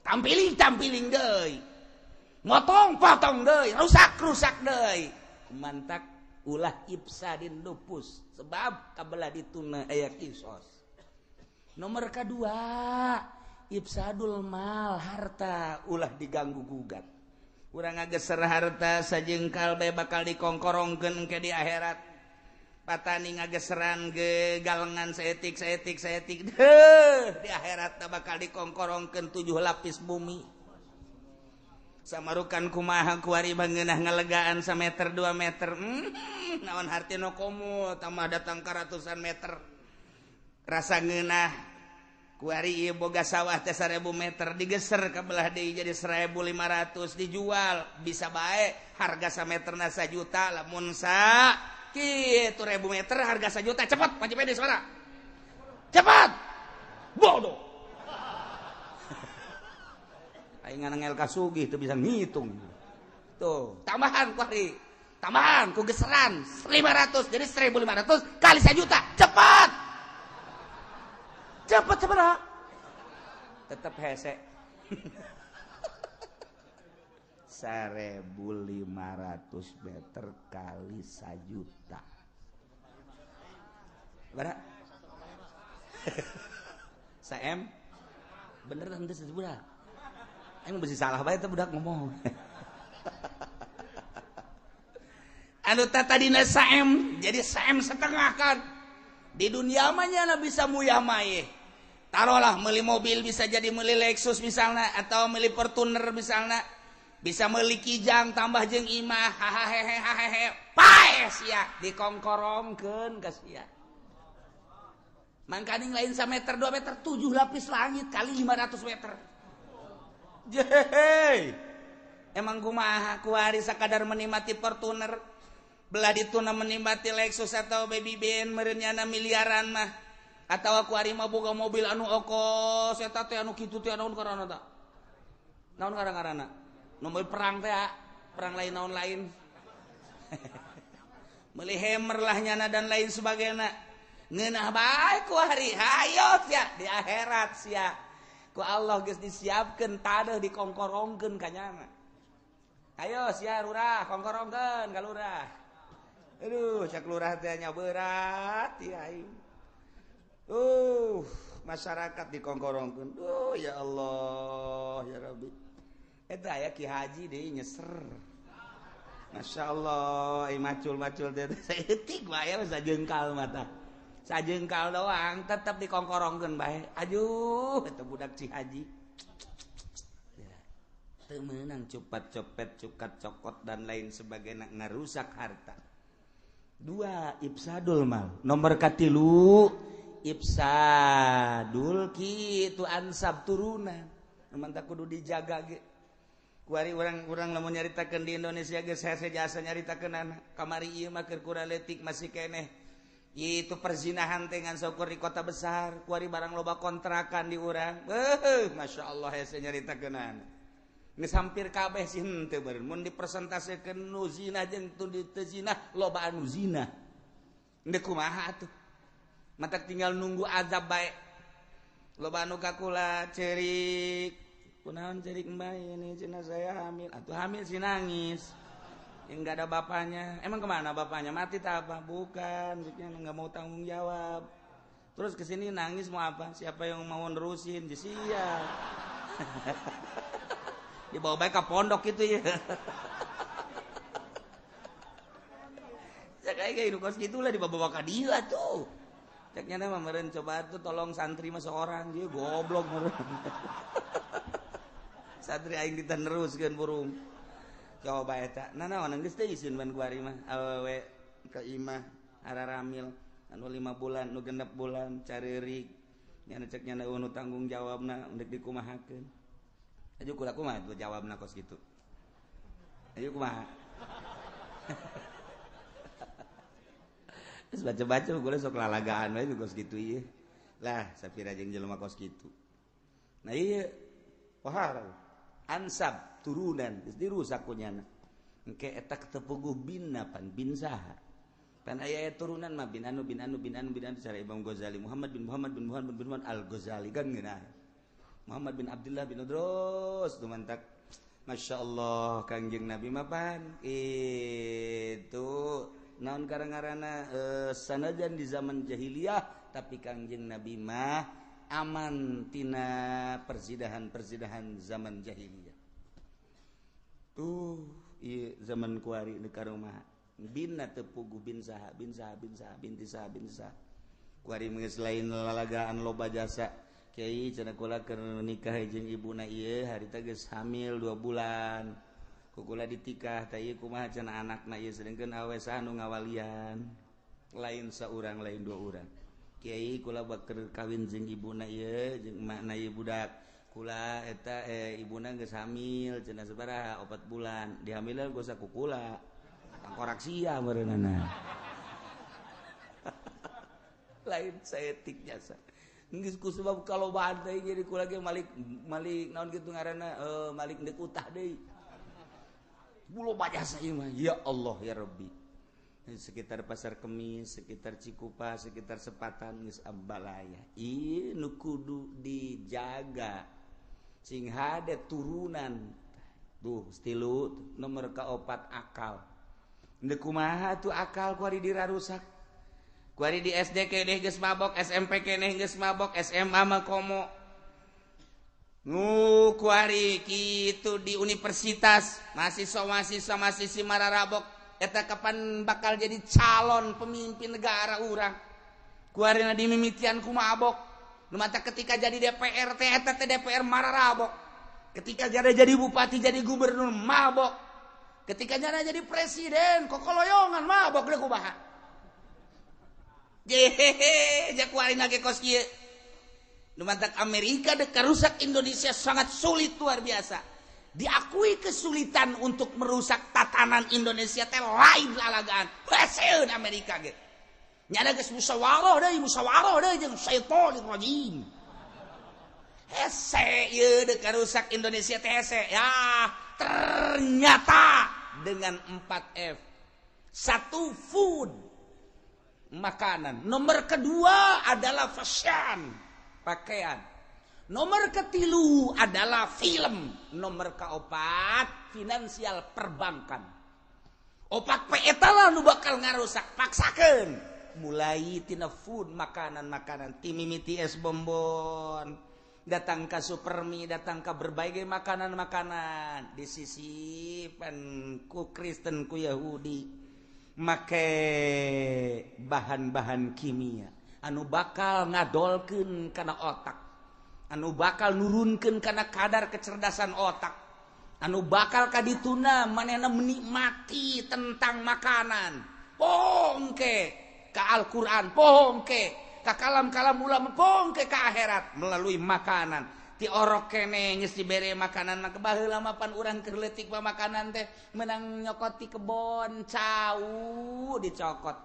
tampiling tampiling deui, motong potong deui, rusak rusak deui. Mantak ulah ifsadin nupus sebab kabelah dituna aya kisos. Nomor kedua ifsadul mal, harta ulah diganggu gugat. Urang ngageser harta sajengkal bae bakal dikongkorongkeun ke di akhirat. Patani ngageseran ge galengan saetik saetik saetik deuh di akhirat bakal dikongkorongkeun 7 lapis bumi. Samarukan kumaha kuari bangeunah ngalegaan sameter 2 meter. Naon hartina komo tambah datang ka ratusan meter. Rasa ngeunah kuari ieu boga sawah teh 1000 meter digeser ka belah deui jadi 1500 dijual bisa bae harga sameterna 1 juta lamun sa kitu 1000 meter harga 1 juta. Cepat panci pede suara. Cepat. Bodoh. Aing nganangel kasugih teu bisa ngitung. Tuh, tambahan kuari. Tambahan ku geseran 500 jadi 1500 kali 1 juta. Cepat. Cepat cepat. Tetap hese. 1500 meter kali 1 juta. Berapa? Saem? Bener teh henteu budak. Aing mesti salah bae teh budak ngomong. Anu tadina saem jadi saem setengah kan. Di dunia mah nya bisa muyah maye. Taruhlah meuli mobil bisa jadi meuli Lexus misalnya atau meuli Fortuner misalnya. Bisa meuli Kijang tambah jeung imah hahaha pae sia dikongkorongkeun ka sia. Mangkaning lain sameter 2 meter 7 lapis langit kali 500 meter. Jehe. Emang kumaha kuari sakadar menikmati Fortuner belah dituna menikmati Lexus atau Baby Ben meureun miliaran mah atau kuari mah boga mobil anu okos eta teh anu kitu teh naon karana ta? Naon ngaran-ngaranna? Nomor perang teh, perang lain naon lain. Meuli Hammer lah nyana dan lain sebagainya. Ngeunah bae ku hari hayo sia di akhirat sia. Ku Allah geus disiapkeun tadeuh dikongkorongkeun ka nyana. Ayo sia lurah kongkorongkeun ka lurah. Aduh cak lurah teh nya berat ieu aing. Masyarakat dikongkorongkeun. Duh ya Allah ya Rabbi. Eta aya Ki Haji deui nyeser. Masya Allah, macul-macul teh saeutik bae sajengkal mata. Sajengkal doang tetep dikongkorongkeun bae. Aduh, eta budak Ki Haji. Teu meunang cupat copet, cukat cokot dan lain sebagainya ngarusak harta. Dua, ifsadul mal. Nomor katilu, ifsadul kitu ansab turunan. Mantap kudu dijaga ge. Kuari urang-urang lamun nyaritakeun di Indonesia geus hese jasa nyaritakeun anak. Kamari ieu mah keur kurang leutik masih keneh. Itu perzinahan teh ngan saukur di kota besar, kuari barang loba kontrakan di urang. Beuh, masyaallah hese nyaritakeun anak. Geus hampir kabeh sih henteu beureun. Mun dipresentasekeun nu zina jeung teu zina, loba anu zina. Endek kumaha atuh? Matak tinggal nunggu azab bae. Loba anu kakula cerik. Kunaon cerik mbak ini cina saya hamil atau hamil sih nangis yang nggak ada bapaknya. Emang kemana bapaknya, mati tak apa? Bukan, maksudnya nggak mau tanggung jawab. Terus kesini nangis mau apa? Siapa yang mau nerusin? Sia dibawa baik ke pondok itu ya. Saya kayak hidup kos gitulah dibawa ke dia tuh. Ceknya nama meren coba tuh tolong santri mah seorang dia goblok meren. Santri aing diteneruskeun burung. Coba eta. Nah naon geus teh isin ban kuari mah awewe ka imah araramil anu 5 bulan nu 6 bulan careurik. Nya cek nya nu tanggung jawabna endek dikumahakeun. Ayo kula kumaha tuh jawabna kos kitu. Ayo kumaha. Terus baca-baca kula sok lalagaan we kos kitu ieu. Lah sapira jeung jelema kos kitu. Nah ieu pohara ansab turunan geus dirusak ku nyana. Engke eta tepuguh binna pan bin saha. Pan aya turunan mah bin anu bin anu bin anu bin anu cara Imam Ghazali Muhammad bin Muhammad bin Muhammad bin Muhammad Al-Ghazali kan geunah. Muhammad bin Abdullah bin Udros dumantak Masya Allah Kangjeng Nabi mapan itu naon karang-karana sanajan di zaman jahiliyah tapi Kangjeng Nabi mah aman tina persidahan-persidahan zaman jahiliyah. Tuh ieu zaman kuari di karomah binna teu puguh bin saha bin saha bin saha bin saha bin saha kuari geus lain lalagaan loba jasa. Kiai cenah kula keur nikah jeung ibuna ieu harita geus hamil 2 bulan. Ku kula ditikah teh ieu kumaha cenah anakna ieu sedengkeun awe saha nu ngawalian. Lain saurang lain 2 urang. Kiai kula bakeur kawin jeung ibuna ieu jeung emakna ieu budak. Kula eta ibuna geus hamil cenah sabaraha 4 bulan. Dihamilan ku saku kula. Tangkorak sia meureunana. Lain saetik jasa. Geus ku sebab kalau badai jadi ku lagi malik malik naon kitu ngaranna malik deuk utah deui. Bulo bajasa ieu mah ya Allah ya Rabbi. Sekitar Pasar Kemis, sekitar Cikupa, sekitar Sepatan geus abalaya. Ieu nu kudu dijaga. Sing hade turunan. Tuh stilu nomor kaopat akal. Deuk kumaha tuh akal ku ari dirarusak. Kuari di SD keneh geus mabok, SMP keneh geus mabok, SMA mah komo. Nu kuari kitu di universitas, mahasiswa-mahasiswa masih mararabok, eta kapan bakal jadi calon pemimpin negara urang. Kuari na dimimitian ku mabok. Nu mata ketika jadi DPR teh eta teh DPR mararabok. Ketika jadi bupati, jadi gubernur mabok. Ketika jadi presiden kokoloyongan mabok deui kumaha. Jehehe, jakuarin lagi kos kieu. Nu mantak Amerika dek rusak Indonesia sangat sulit luar biasa. Diakui kesulitan untuk merusak tatanan Indonesia teh lain lalagaan. Haseun Amerika ge. Nyana geus musyawarah deui jeung syaitonir rajim. Hese ieu dek rusak Indonesia teh hese. Ya, ternyata dengan 4F. 1 food, makanan. Nomor kedua adalah fashion, pakaian. Nomor ketilu adalah film. Nomor keopat finansial perbankan. Opat P eta lah nu bakal ngarusak, paksakeun. Mulai tina food, makanan-makanan, ti mimiti es bonbon, datang ke supermi, datang ke berbagai makanan-makanan. Di sisi pan ku Kristen ku Yahudi make bahan-bahan kimia anu bakal ngadolkeun kana otak, anu bakal nurunkeun kana kadar kecerdasan otak, anu bakal kadituna manehna menikmati tentang makanan. Pongke ka Al-Qur'an, pongke ka kalam-kalam ulama, pongke ka akhirat melalui makanan. Ti orok kene geus dibere makanan mah baheula mah pan urang keur leutik mah makanan teh menang nyokot ti kebon cau dicokot.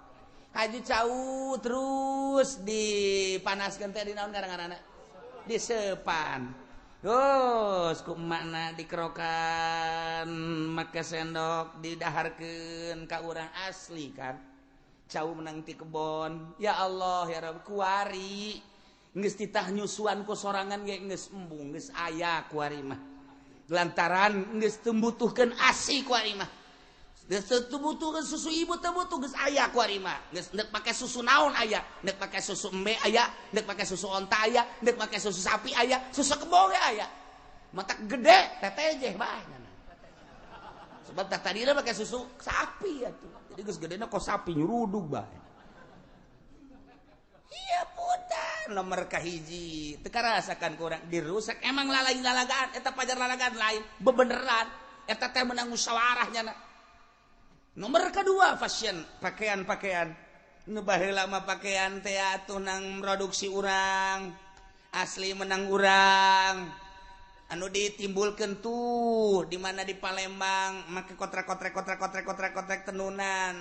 Haji cau terus dipanaskeun teh di naon ngaranna? Disepan. Terus ku emakna dikerokan make sendok didaharkeun ka urang asli kan. Cau menang ti kebon. Ya Allah ya Rabb kuari geus titah nyusuan ku sorangan ge geus embung geus aya kuari mah. Lantaran geus teu butuhkeun asi kuari mah. Geus teu butuhkeun susu ibu teu butuh geus aya kuari mah. Geus neuk pake susu naon aya, neuk pake susu embe aya, neuk pake susu onta aya, neuk pake susu sapi aya, susu kebo ge aya. Matak gede tetejeh bae. Sebab tak tadina pake susu sapi atuh. Jadi geus gedena kos sapi nyurudug bae. Iya putar nomor kahiji teu karasakan kurang dirusak emang lalain lalagaan eta pajar lalagaan lain bebeneran eta teh menang musyawarah nyana. Nomor kedua fashion, pakaian-pakaian. Nu baheula mah pakaian teh atuh nang produksi urang, asli menang urang. Anu ditimbulkan tuh di mana di Palembang make kotrek-kotrek kotrek-kotrek kotrek-kotrek tenunan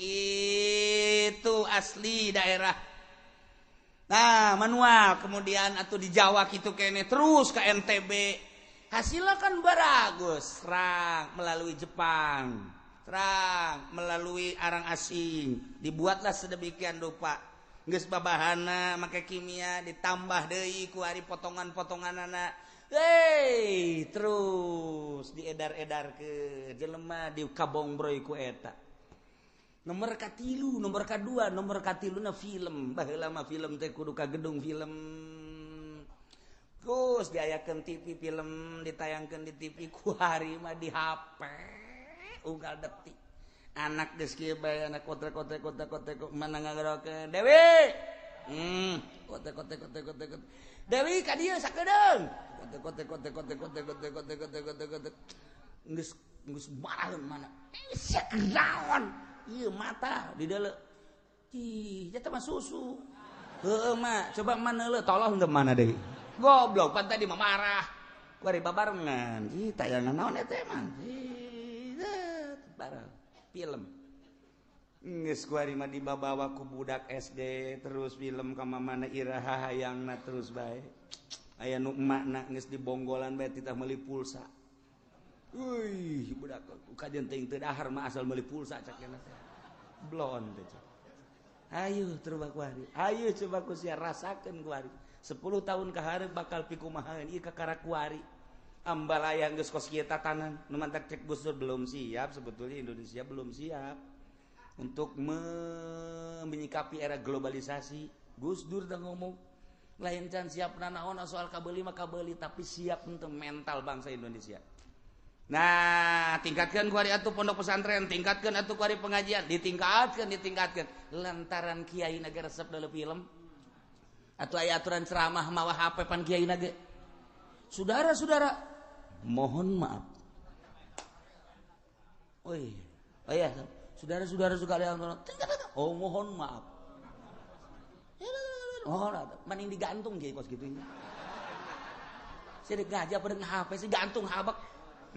gitu asli daerah. Nah, manual kemudian atau di Jawa gitu kene terus ke NTB. Hasilnya kan baragus, serang melalui Jepang, serang melalui arang asing, dibuatlah sedemikian rupa. Geus babahana make kimia ditambah deui ku ari potongan-potonganana. Hei, terus diedar-edar ke jelema di kabongbroy ku eta. Nomor katilu, nomor kadua, nomor katiluna film. Baheula mah film teh kudu ka gedung film. Terus diayakeun TV film, ditayangkeun di TV ku hari mah di HP. Unggal detik. Anak geus kieu bae anak kotrek-kotrek kotrek-kotrek mana ngagerokeun. Dewi. Kotrek-kotrek kotrek-kotrek. Dewi ka dieu sakedeung. Kote kote kote kote kote kote kote kote kote geus geus marah mana sia kenaon ieu mata di deuleu ih eta mah susu heueuh mah coba mana leuh tolong teu mana deui goblok pan tadi mah marah kuari babarengan ih tayangan naon eta mah bareng film geus kuari mah dibabawa ku budak SD terus film ka mamana iraha hayangna terus bae aya nu emakna geus dibonggolan bae titah meuli pulsa. Euy, budak kajeun teuing teu dahar mah asal meuli pulsa cak cenah teh. Blon teh cak. Ayo coba kuari. Ayo coba ku sia rasakeun kuari. 10 tahun ka hareup bakal pikumahaeun ieu kakara kuari. Ambalaya geus kos kieu tatanan. Nu mantak cek Gus Dur belum siap sebetulnya Indonesia belum siap untuk menyikapi era globalisasi. Gus Dur teh ngomong lain can siap nanaon soal kabeli mah kabeli tapi siap untuk mental bangsa Indonesia. Nah, tingkatkan kuari atuh pondok pesantren, tingkatkan atuh kuari pengajian, ditingkatkan, ditingkatkan. Lantaran kiai naga resep dalam film atau aya aturan ceramah mawa HP pan kiai naga. Saudara-saudara, mohon maaf. Oi, oh iya, saudara-saudara sekalian, oh mohon maaf. Oh, mending digantung kiai kos gitu. Saya ngaji apa dengan HP sih gantung habak.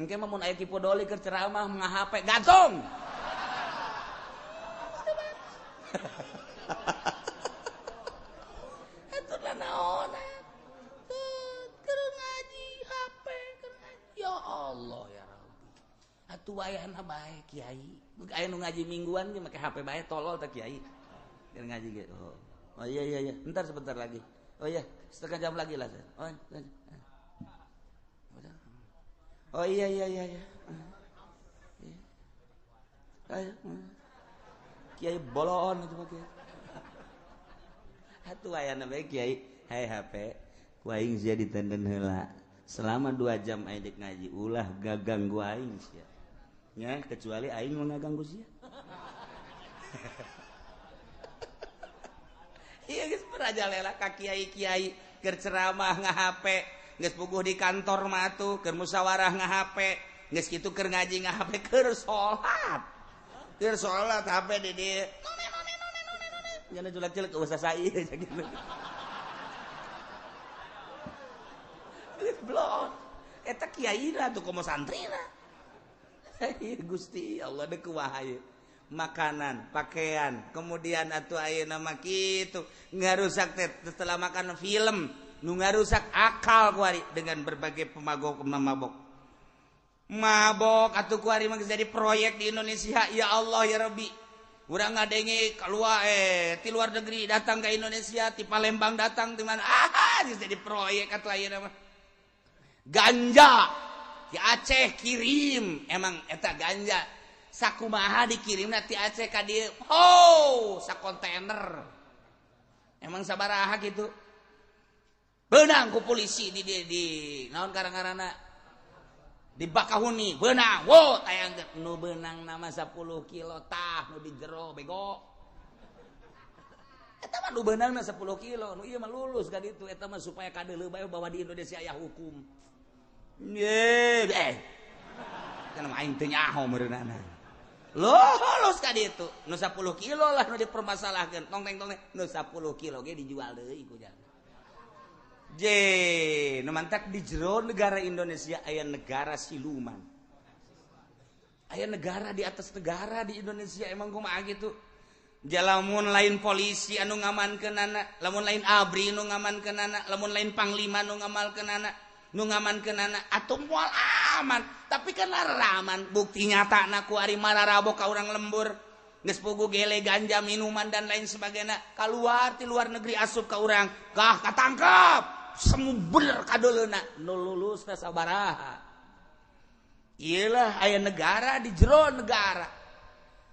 Engke mah mun aya Ki Podoli keur ceramah nga-HP gantung. Eta naon? Keur ngaji HP keur ngaji. Ya Allah ya Rabbi. Atuh wayahna bae kiai. Aya nu ngaji mingguan ge make HP bae tolol teh kiai. Keur ngaji ge. Oh. Oh iya iya iya, ntar sebentar lagi. Oh iya, setengah jam lagi lah. Oh, oh iya iya iya iya. Ayo. Kiai bolon itu mah kiai. Atuh aya na bae kiai, hai HP, ku aing sia ditenden heula. Selama 2 jam aing dek ngaji ulah gaganggu aing sia. Nya kecuali aing mau ngaganggu sia. Iya geus merajalela ka kiai-kiai keur ceramah nga-HP, geus puguh di kantor mah atuh keur musyawarah nga-HP, geus kitu keur ngaji nga-HP keur salat. Keur salat HP di dieu. None none none none none. Nyana julak-julak usah sai gitu. Geus blon. Eta kiaina tuh komo santrina. Gusti Allah deuk kumaha ieu. Makanan, pakaian, kemudian atuh ayeuna mah kitu ngarusak teh setelah makan film, nu ngarusak akal kuari dengan berbagai pemabok mabok. Mabok atuh kuari mah jadi proyek di Indonesia, ya Allah ya Rabbi. Urang ngadenge keluar ti luar negeri datang ke Indonesia, ti Palembang datang ti mana, jadi proyek atuh ayeuna mah. Ganja di Aceh kirim, emang eta ganja sakumaha dikirim ti Aceh ka dieu, oh sakontainer emang sabaraha gitu beunang ku polisi di naon karang-karana di Bakahuni beunang, wo tayang nu beunang nama 10 kilo tah nu di jero bego eta mah nu beunangna 10 kilo nu ieu mah lulus ka ditu eta mah supaya kadeuleu bae bahwa di Indonesia aya hukum. Ye kana aing teu nyaho meureunana. Lulus ka ditu nu 10 kilo lah nu dipermasalahkeun tong teng tong nu 10 kilo ge dijual deui ku jalma. Je Nu mantak di jero negara Indonesia aya negara siluman. Aya negara di atas negara di Indonesia emang kumaha gitu. Lamun lain polisi anu ngamankeunana, lamun lain ABRI nu ngamankeunana, lamun lain panglima nu ngamalkeunana, nu ngamankeunana atuh moal aman. Tapi kan aman, bukti nyatana ku ari mararabok ka urang lembur. Geus pugu gele ganja minuman dan lain sebagainya, keluar ti luar negeri asup ka urang, kah katangkep. Semu bener kadoleuna, nu lulusna sabaraha. Iyalah aya negara di jero negara.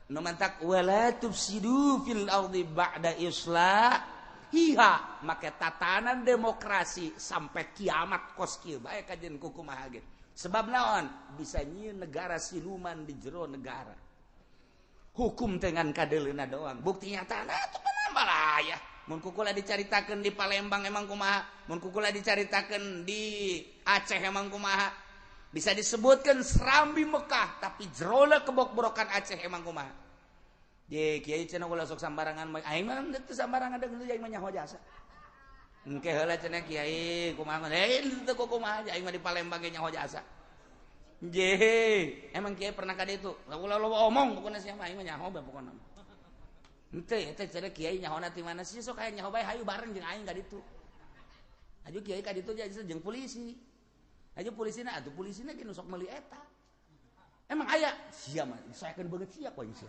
Nu mantak wala tufsidu fil ardi ba'da islahiha, make tatanan demokrasi sampai kiamat kos kieu bae kajen kumaha ge. Sebab naon? Bisa nyieun negara siluman di jero negara. Hukum dengan kadeleuna doang. Bukti nyatana atuh balaya. Mun kukula dicaritakeun di Palembang emang kumaha, mun kukula dicaritakeun di Aceh emang kumaha. Bisa disebutkan Serambi Mekah, tapi jerona kebok-borokan Aceh emang kumaha. Ye kiai cenah ulah sok sambarangan, aing mah teu sambarangan deung aing mah nyaho jasa. Engke heula cenah kiai kumaha, teu kumaha aing mah di Palembang ge nyaho jasa. Je, emang kiai pernah ka ditu? Ulah loba omong pokona sia mah aing mah nyaho bae pokona. Henteu eta cenah kiai nyahona ti mana sih sok aya nyaho bae hayu bareng jeung aing ka ditu. Aju kiai ka ditu jeung polisi. Aja polisina atuh polisina ge nu sok meuli eta. Emang aya sia mah disaekeun beungeut sia ku aing sia.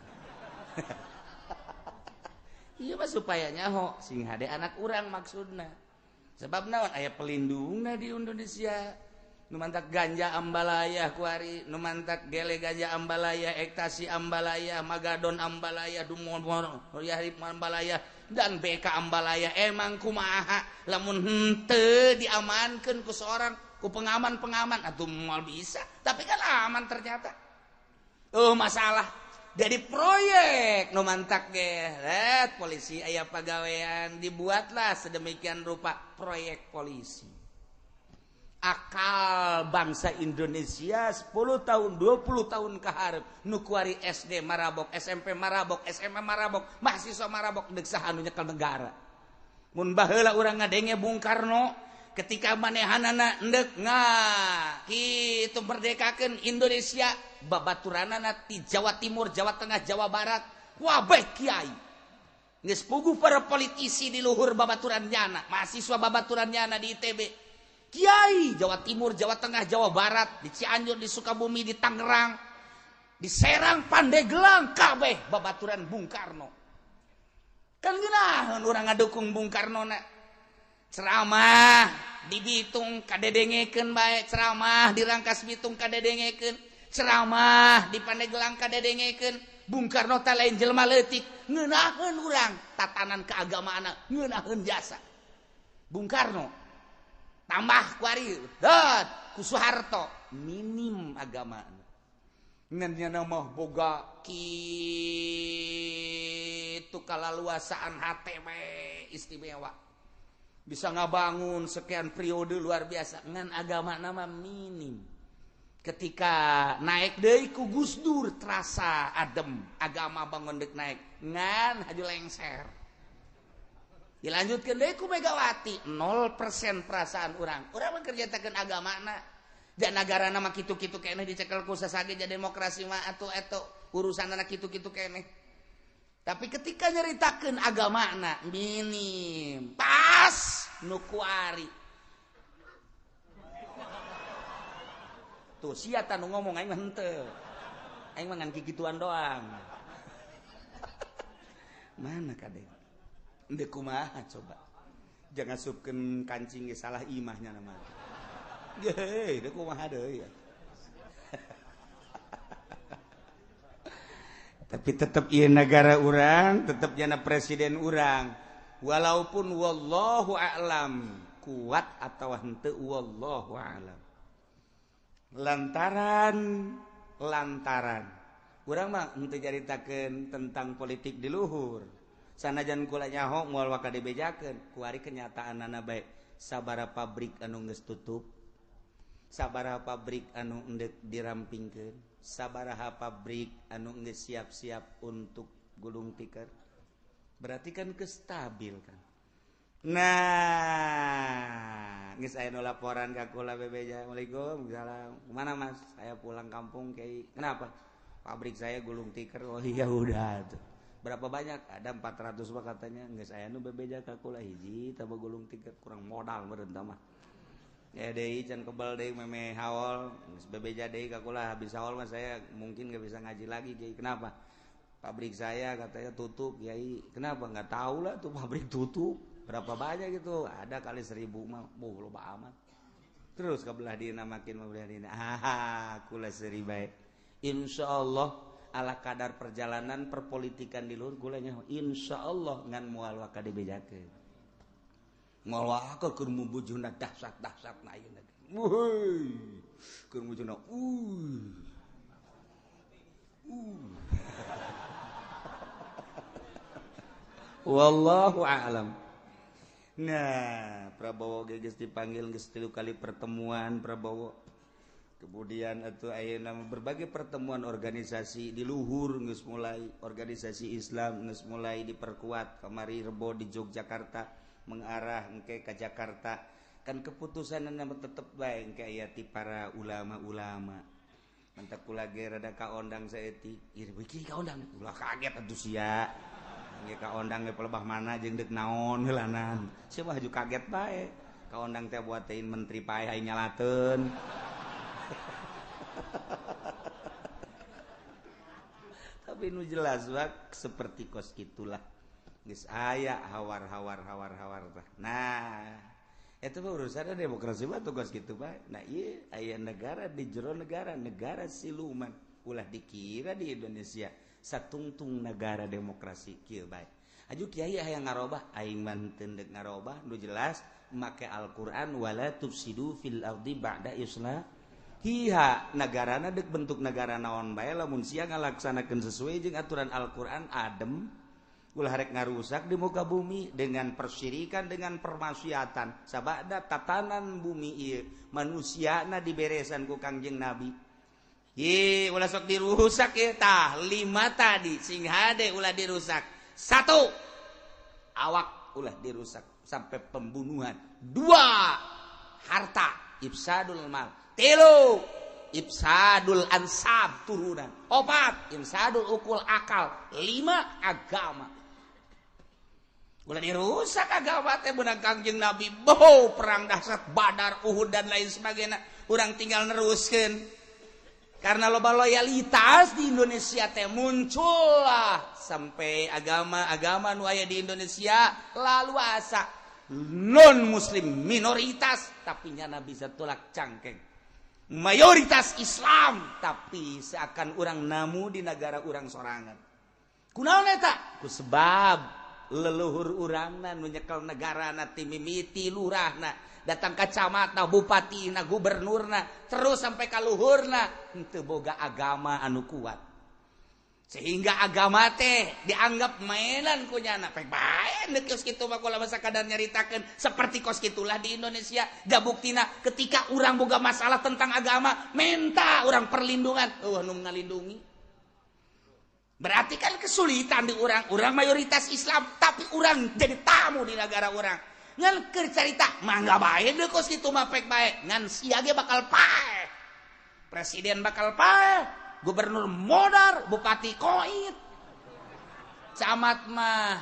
Ieu mah supaya nyaho sing hade anak urang maksudna. Sebab naon aya pelindungna di Indonesia. Nu mantak ganja ambalaya kuari, nu mantak gele ganja ambalaya, ektasi ambalaya, magadon ambalaya, dumon yahib ambalaya dan BK ambalaya emang kumaha lamun henteu diamankeun ku seorang ku pengaman-pengaman atuh moal bisa, tapi kan aman ternyata. Oh masalah jadi proyek nu mantak ge polisi aya pagawean dibuatlah sedemikian rupa proyek polisi. Akal bangsa Indonesia 10 tahun 20 tahun ka hareup nu kuari SD marabok, SMP marabok, SMA marabok, mahasiswa marabok deuk saha nu nyekel negara. Mun baheula urang ngadenge Bung Karno ketika manehanana endek kitu merdekakeun Indonesia babaturanana ti Jawa Timur, Jawa Tengah, Jawa Barat wabeh kiai. Geus puguh para politisi di luhur babaturan nyana, mahasiswa babaturan nyana di ITB. Kiai Jawa Timur, Jawa Tengah, Jawa Barat, di Cianjur, di Sukabumi, di Tangerang, di Serang, Pandeglang kabeh babaturan Bung Karno. Kan geunaheun urang ngadukung Bung Karno na. Ceramah di Bitung kadedengekeun bae, ceramah di Rangkas Bitung kadedengekeun, ceramah di Pandeglang kadedengekeun. Bung Karno teh lain jelema leutik, ngeunaheun urang tatanan keagamaanna, ngeunaheun jasa. Bung Karno tambah kuari dot ku Soeharto minim agama. Ngan nya mah boga kitu kalaluasaan hate we istimewa. Bisa ngabangun sekian periode luar biasa ngan agama nama minim. Ketika naik deui ku Gus Dur terasa adem, agama bangun deuk naik ngan haju lengser. Dilanjutkeun deui ku Megawati 0% perasaan urang. Urang mah kerjatakeun agamana. Dan nagarana mah kitu-kitu keneh dicekel ku sasage jadi demokrasi mah atuh eta urusanna kitu-kitu keneh. Tapi ketika nyeritakeun agamana minim, pas nu kuari. Tuh sia tah nu ngomong aing mah henteu. Aing mah ngan kikituan doang. Mana kade? Ndek kumaha coba. Jangan asupkeun kancing ge salah imahnya nama. Geuh, deuk kumaha deui. Tapi tetap ieu negara urang, tetap jana presiden urang. Walaupun wallahu a'lam kuat atau henteu wallahu a'lam. Lantaran urang mah henteu caritakeun tentang politik di luhur. Sanajan kula nyaho moal waka dibejakeun, kuari kenyataanana bae. Sabaraha pabrik anu geus tutup, sabaraha pabrik anu endek dirampingkeun, sabaraha pabrik anu geus siap-siap untuk gulung tikar. Berarti kan kestabil kan. Nah, geus aya nu laporan ka kula bebeja. Assalamualaikum. Salam. Kemana Mas? Saya pulang kampung kiai. Kenapa? Pabrik saya gulung tikar. Oh iya udah tuh. Berapa banyak? Ada 400 mah katanya. Geus aya nu bebeja ka kula hiji tambah gulung tikar kurang modal meureun tah mah. Ya deui can kebel deui meme haol. Geus bebeja deui ka kula habis haol mah saya mungkin gak bisa ngaji lagi kiai. Kenapa? Pabrik saya katanya tutup kiai. Kenapa? Enggak tahu lah tuh pabrik tutup. Berapa banyak gitu? Ada kali 1000 mah. Boh loba amat. Terus ke belah dina makin belah dina. Ah, kula seuri bae. Insyaallah ala kadar perjalanan perpolitikan di luhur kula nya insyaallah ngan moal waka dibejakeun. Moal waka keur mubujuna dahsyat-dahsyatna ayeuna. Wuih. Keur mubujuna Wallahu a'lam. Nah, Prabowo geus dipanggil geus 3 kali pertemuan Prabowo. Kemudian atuh ayeuna berbagai pertemuan organisasi di luhur geus mulai, organisasi Islam geus mulai diperkuat. Kamari Rebo di Yogyakarta mengarah engke ka Jakarta. Kan keputusanna tetep bae engke aya ti para ulama-ulama. Mentak kula ge rada kaondang saeutik. Ieu beuki kaondang. Ulah kaget atuh sia. Nge kaondang ge pelebah mana jeung deuk naon heulanan. Sia mah haju kaget bae. Kaondang teh buatein menteri pae aing nyalateun. Tapi nu jelas bak seperti kos kitulah. Geus aya hawar-hawar hawar-hawar tah. Nah, eta mah urusanna demokrasi mah tugas kitu bae. Nah, ieu aya negara di jero negara, negara siluman. Ulah dikira di Indonesia satungtung negara demokrasi kieu bae. Aju kiai hayang ngarobah, aing mah teu deuk ngarobah, nu jelas make Al-Qur'an wala tufsidu fil ardi ba'da islahiha. Nagarana deuk bentuk negara naon bae lamun sia ngalaksanakeun sesuai jeung aturan Al-Qur'an adem, ulah rek ngarusak di muka bumi dengan persyirikan dengan permaksiatan. Sabada tatanan bumi ieu manusiana diberesan ku Kangjeng Nabi. Ye, ulah sok dirusak ya tah 5 tadi sing hade ulah dirusak. 1, awak ulah dirusak sampai pembunuhan. 2, harta ifsadul mal. 3, ifsadul ansab turunan. 4, ifsadul ukul akal. 5, agama. Ulah dirusak agama teh beunang Kangjeng Nabi. Boh, perang dahsyat Badar, Uhud dan lain sebagainya. Urang tinggal neruskeun. Karena loba loyalitas di Indonesia teh muncullah sampai agama-agama nu aya di Indonesia lalu asa non muslim minoritas tapi nyana bisa tolak cangkeng. Mayoritas Islam tapi seakan urang namu di negara urang sorangan. Kunaon eta? Ku sebab leluhur urangna nu nyekel negarana ti mimiti lurahna datang ka camatna, bupatina, gubernurna, terus sampai ka luhurna henteu boga agama anu kuat. Sehingga agama teh dianggap mainan ku nyana. Pek bae deuk kos kitu mah kula sakadar nyaritakeun seperti kos kitulah di Indonesia. Da buktina ketika urang boga masalah tentang agama, minta urang perlindungan, eueuh nu ngalindungi. Berarti kan kesulitan di urang, urang mayoritas Islam tapi urang jadi tamu di negara urang. Ngan keur carita mangga bae deui kos kitu mah pek bae, ngan sia ge bakal paeh. Presiden bakal paeh, gubernur modar, bupati koit. Camat mah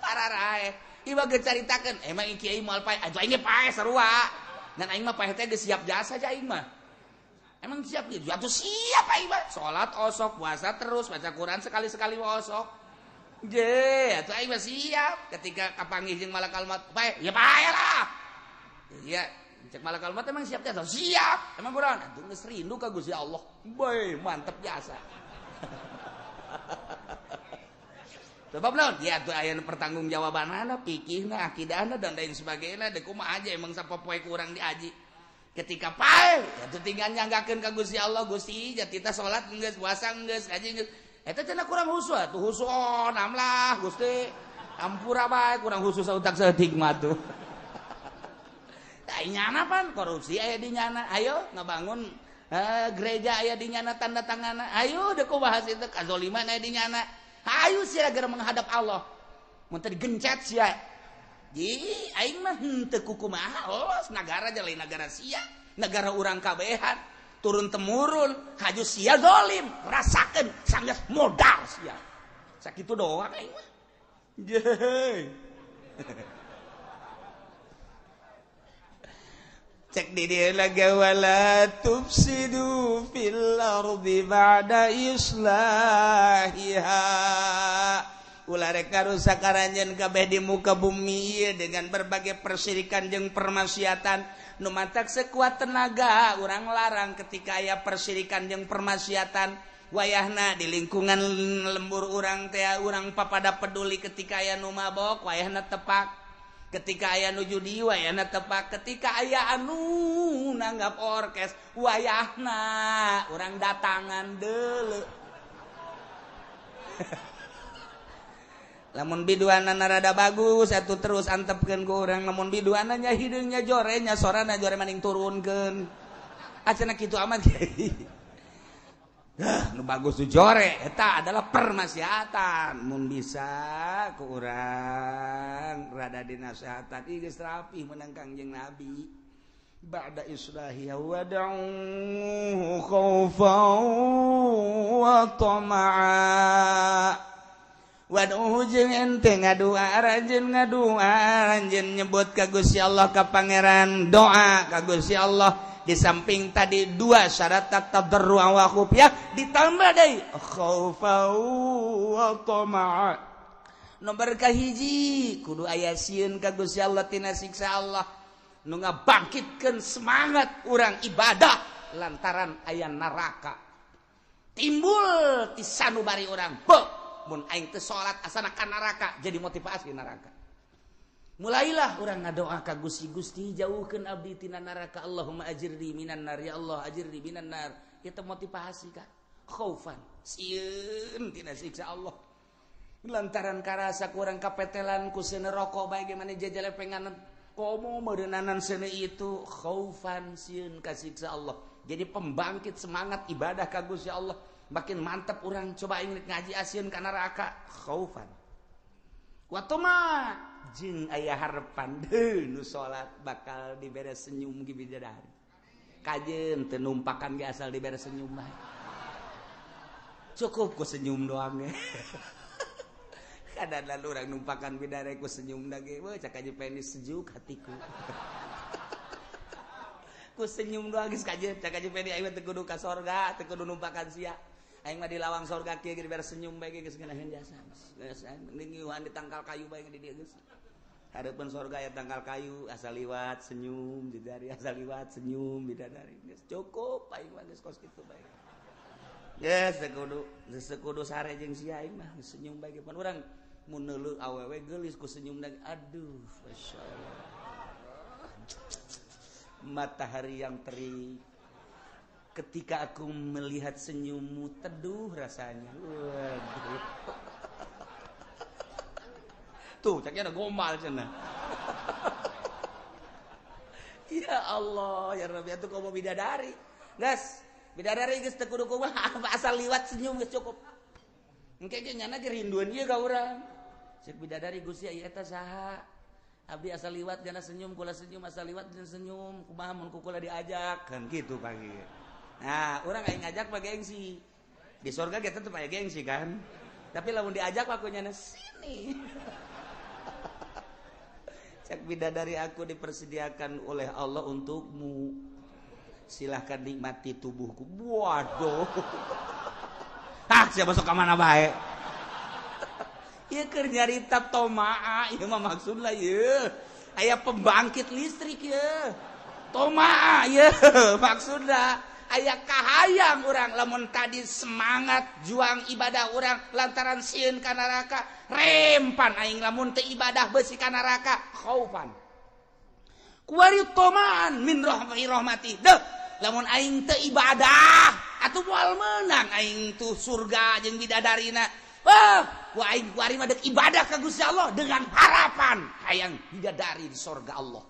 pararae. Ieu mah geus caritakeun, emang kiai moal paeh, atuh aing ge paeh sarua. Ngan aing mah paeh teh geus siap jasa aja aing mah. Emang siap gitu? Atuh siap aing mah. Salat osok, puasa terus, baca Quran sekali-sekali osok. Je, atuh aing mah siap ketika kapanggih jeung malakal maut. Paeh, ya paeh lah. Iya, cek malakal maut emang siap teh? Siap. Emang kurang? Atuh geus rindu ka Gusti Allah. Bae, mantep jasa. Sebab naon? Ya atuh aya nu pertanggungjawabanana, fikihna, akidahna dan lain sebagainya. Deuk kumaha aja emang sapopoe kurang diaji. Ketika paeh, atuh tinggal nyanggakeun ka Gusti Allah, Gusti, jatita salat geus, puasa geus, ngaji geus. Eta cenah kurang khusyuk atuh khusyuk namlah Gusti. Ampura bae kurang khusus utak saeutik mah tuh. Tah nyana pan korupsi aya di nyana. Ayo ngabangun gereja aya di nyana tanda tanganna. Ayo deuk bahas itu kazoliman aya di nyana. Ayo sia geura menghadap Allah. Mun teu digencet sia. Ji aing mah henteu kukumaha, oh nagara lain nagara sia, negara urang kabehan turun temurun, haju sia zalim, rasakeun sanggeus modal sia. Sakitu doang aing mah. Jeh. Cek di dia lagi wala tufsidu fil ardi ba'da islahiha. Ulah rek ngarusak aranjeun kabeh di muka bumi ieu dengan berbagai persirikan jeung permaksiatan. Nu matak sekuat tenaga urang larang ketika aya persirikan jeung permaksiatan. Wayahna di lingkungan lembur urang teh urang papada peduli ketika aya nu mabok wayahna tepak. Ketika aya nu judi wayahna tepak, ketika aya anu nanggap orkes wayahna urang datangan deuleu. Lamun biduanana rada bagus atuh terus antepkeun ku urang, lamun biduanana hideungnya jorenya sorana jore maning turunkeun. Acenah kitu amat. Hah, nu bagus nu jore eta adalah permaksiatan. Mun bisa ku urang rada dinasehatan ieu geus rapi meunang Kangjeng Nabi. Ba'da islahiha wad'uhu khaufan wa tama'a. Wad'uhu jeung ente ngadua aranjeun nyebut ka Gusti Allah ka Pangeran, doa ka Gusti Allah. Di samping tadi dua syarat tadarru wa khufyah ditambah deui khaufan wa tama'a. Nomor kahiji kudu aya sieun ka Gusti Allah tina siksa Allah nu ngabangkitkeun semangat urang ibadah lantaran aya neraka. Timbul ti sanubari urang, beuh mun aing teu salat asana ka neraka, jadi motivasi neraka. Mulailah orang ngadoa ka Gusti, Gusti jauhkeun abdi tina neraka, Allahumma ajirni minan nar, ya Allah ajirni minan nar. Eta motivasi ka khaufan sieun tina siksa Allah. Lantaran karasa kurang kapetelan ku seuneu rokok bae ge mane jajalepengan komo meureunnanan seuneu itu khaufan sieun ka siksa Allah. Jadi pembangkit semangat ibadah ka Gusti Allah. Makin mantap orang coba aing ngaji asieun ka neraka khaufan. Wa tama jeung aya harepan deui nu salat bakal dibere senyum ge bidadari. Kajeun teu numpakan ge asal dibere senyum bae. Cukup ku senyum doang ge. Kadang urang numpakan bidadari ku senyum da ge, weuh cak aja penis sejuk hatiku. Ku senyum doang geus kajeun cak aja penis aing teu kudu ka sorga, teu kudu numpakan sia. Aing mah di lawang sorga kieu ge dibere senyum bae ge geus ngeunaheun jasa. Geus ngiuhan di tangkal kayu bae di dieu geus. Hareupeun sorga aya tangkal kayu asal liwat senyum bidadari, asal liwat senyum bidadari. Geus cukup aing mah geus kos kitu bae. Geus teu kudu sare jeung sia aing mah senyum bae ge pan urang mun neuleuh awewe geulis ku senyum da aduh masyaallah. Matahari yang terik ketika aku melihat senyummu teduh rasanya. Waduh. Tuh, caknya ada gombal cenah. Ya Allah, ya Rabbi, atuh komo bidadari. Geus, bidadari geus teu kudu kumaha, asal liwat senyum geus cukup. Engke ge nyana ge rinduan ieu ka urang. Ceuk bidadari Gusti aya eta saha? Abdi asal liwat jana senyum, kula senyum, asal liwat jana senyum, kumaha mun ku kula diajak kan gitu pagi. Nah, urang aing ngajak mah gengsi. Di surga ge tetep aya gengsi kan. Tapi lamun diajak mah ku nyana sini. Cek bidadari aku dipersediakan oleh Allah untukmu. Silahkan nikmati tubuhku. Waduh. Ah, siapa masuk ke mana bae? Ieu keur nyarita tomaa, ieu mah maksudna ieu. Aya pembangkit listrik ieu. Tomaa ieu maksudna. Aya kahayang urang lamun tadi semangat juang ibadah urang lantaran sieun ka neraka, rempan aing lamun teu ibadah beusi ka neraka khaufan. Kuari tomaan min rahmati. Deuh, lamun aing teu ibadah atuh moal meunang aing tuh surga jeung bidadarina. Wah, ku aing kuari mah deuk ibadah ka Gusti Allah dengan harapan hayang bidadari di surga Allah.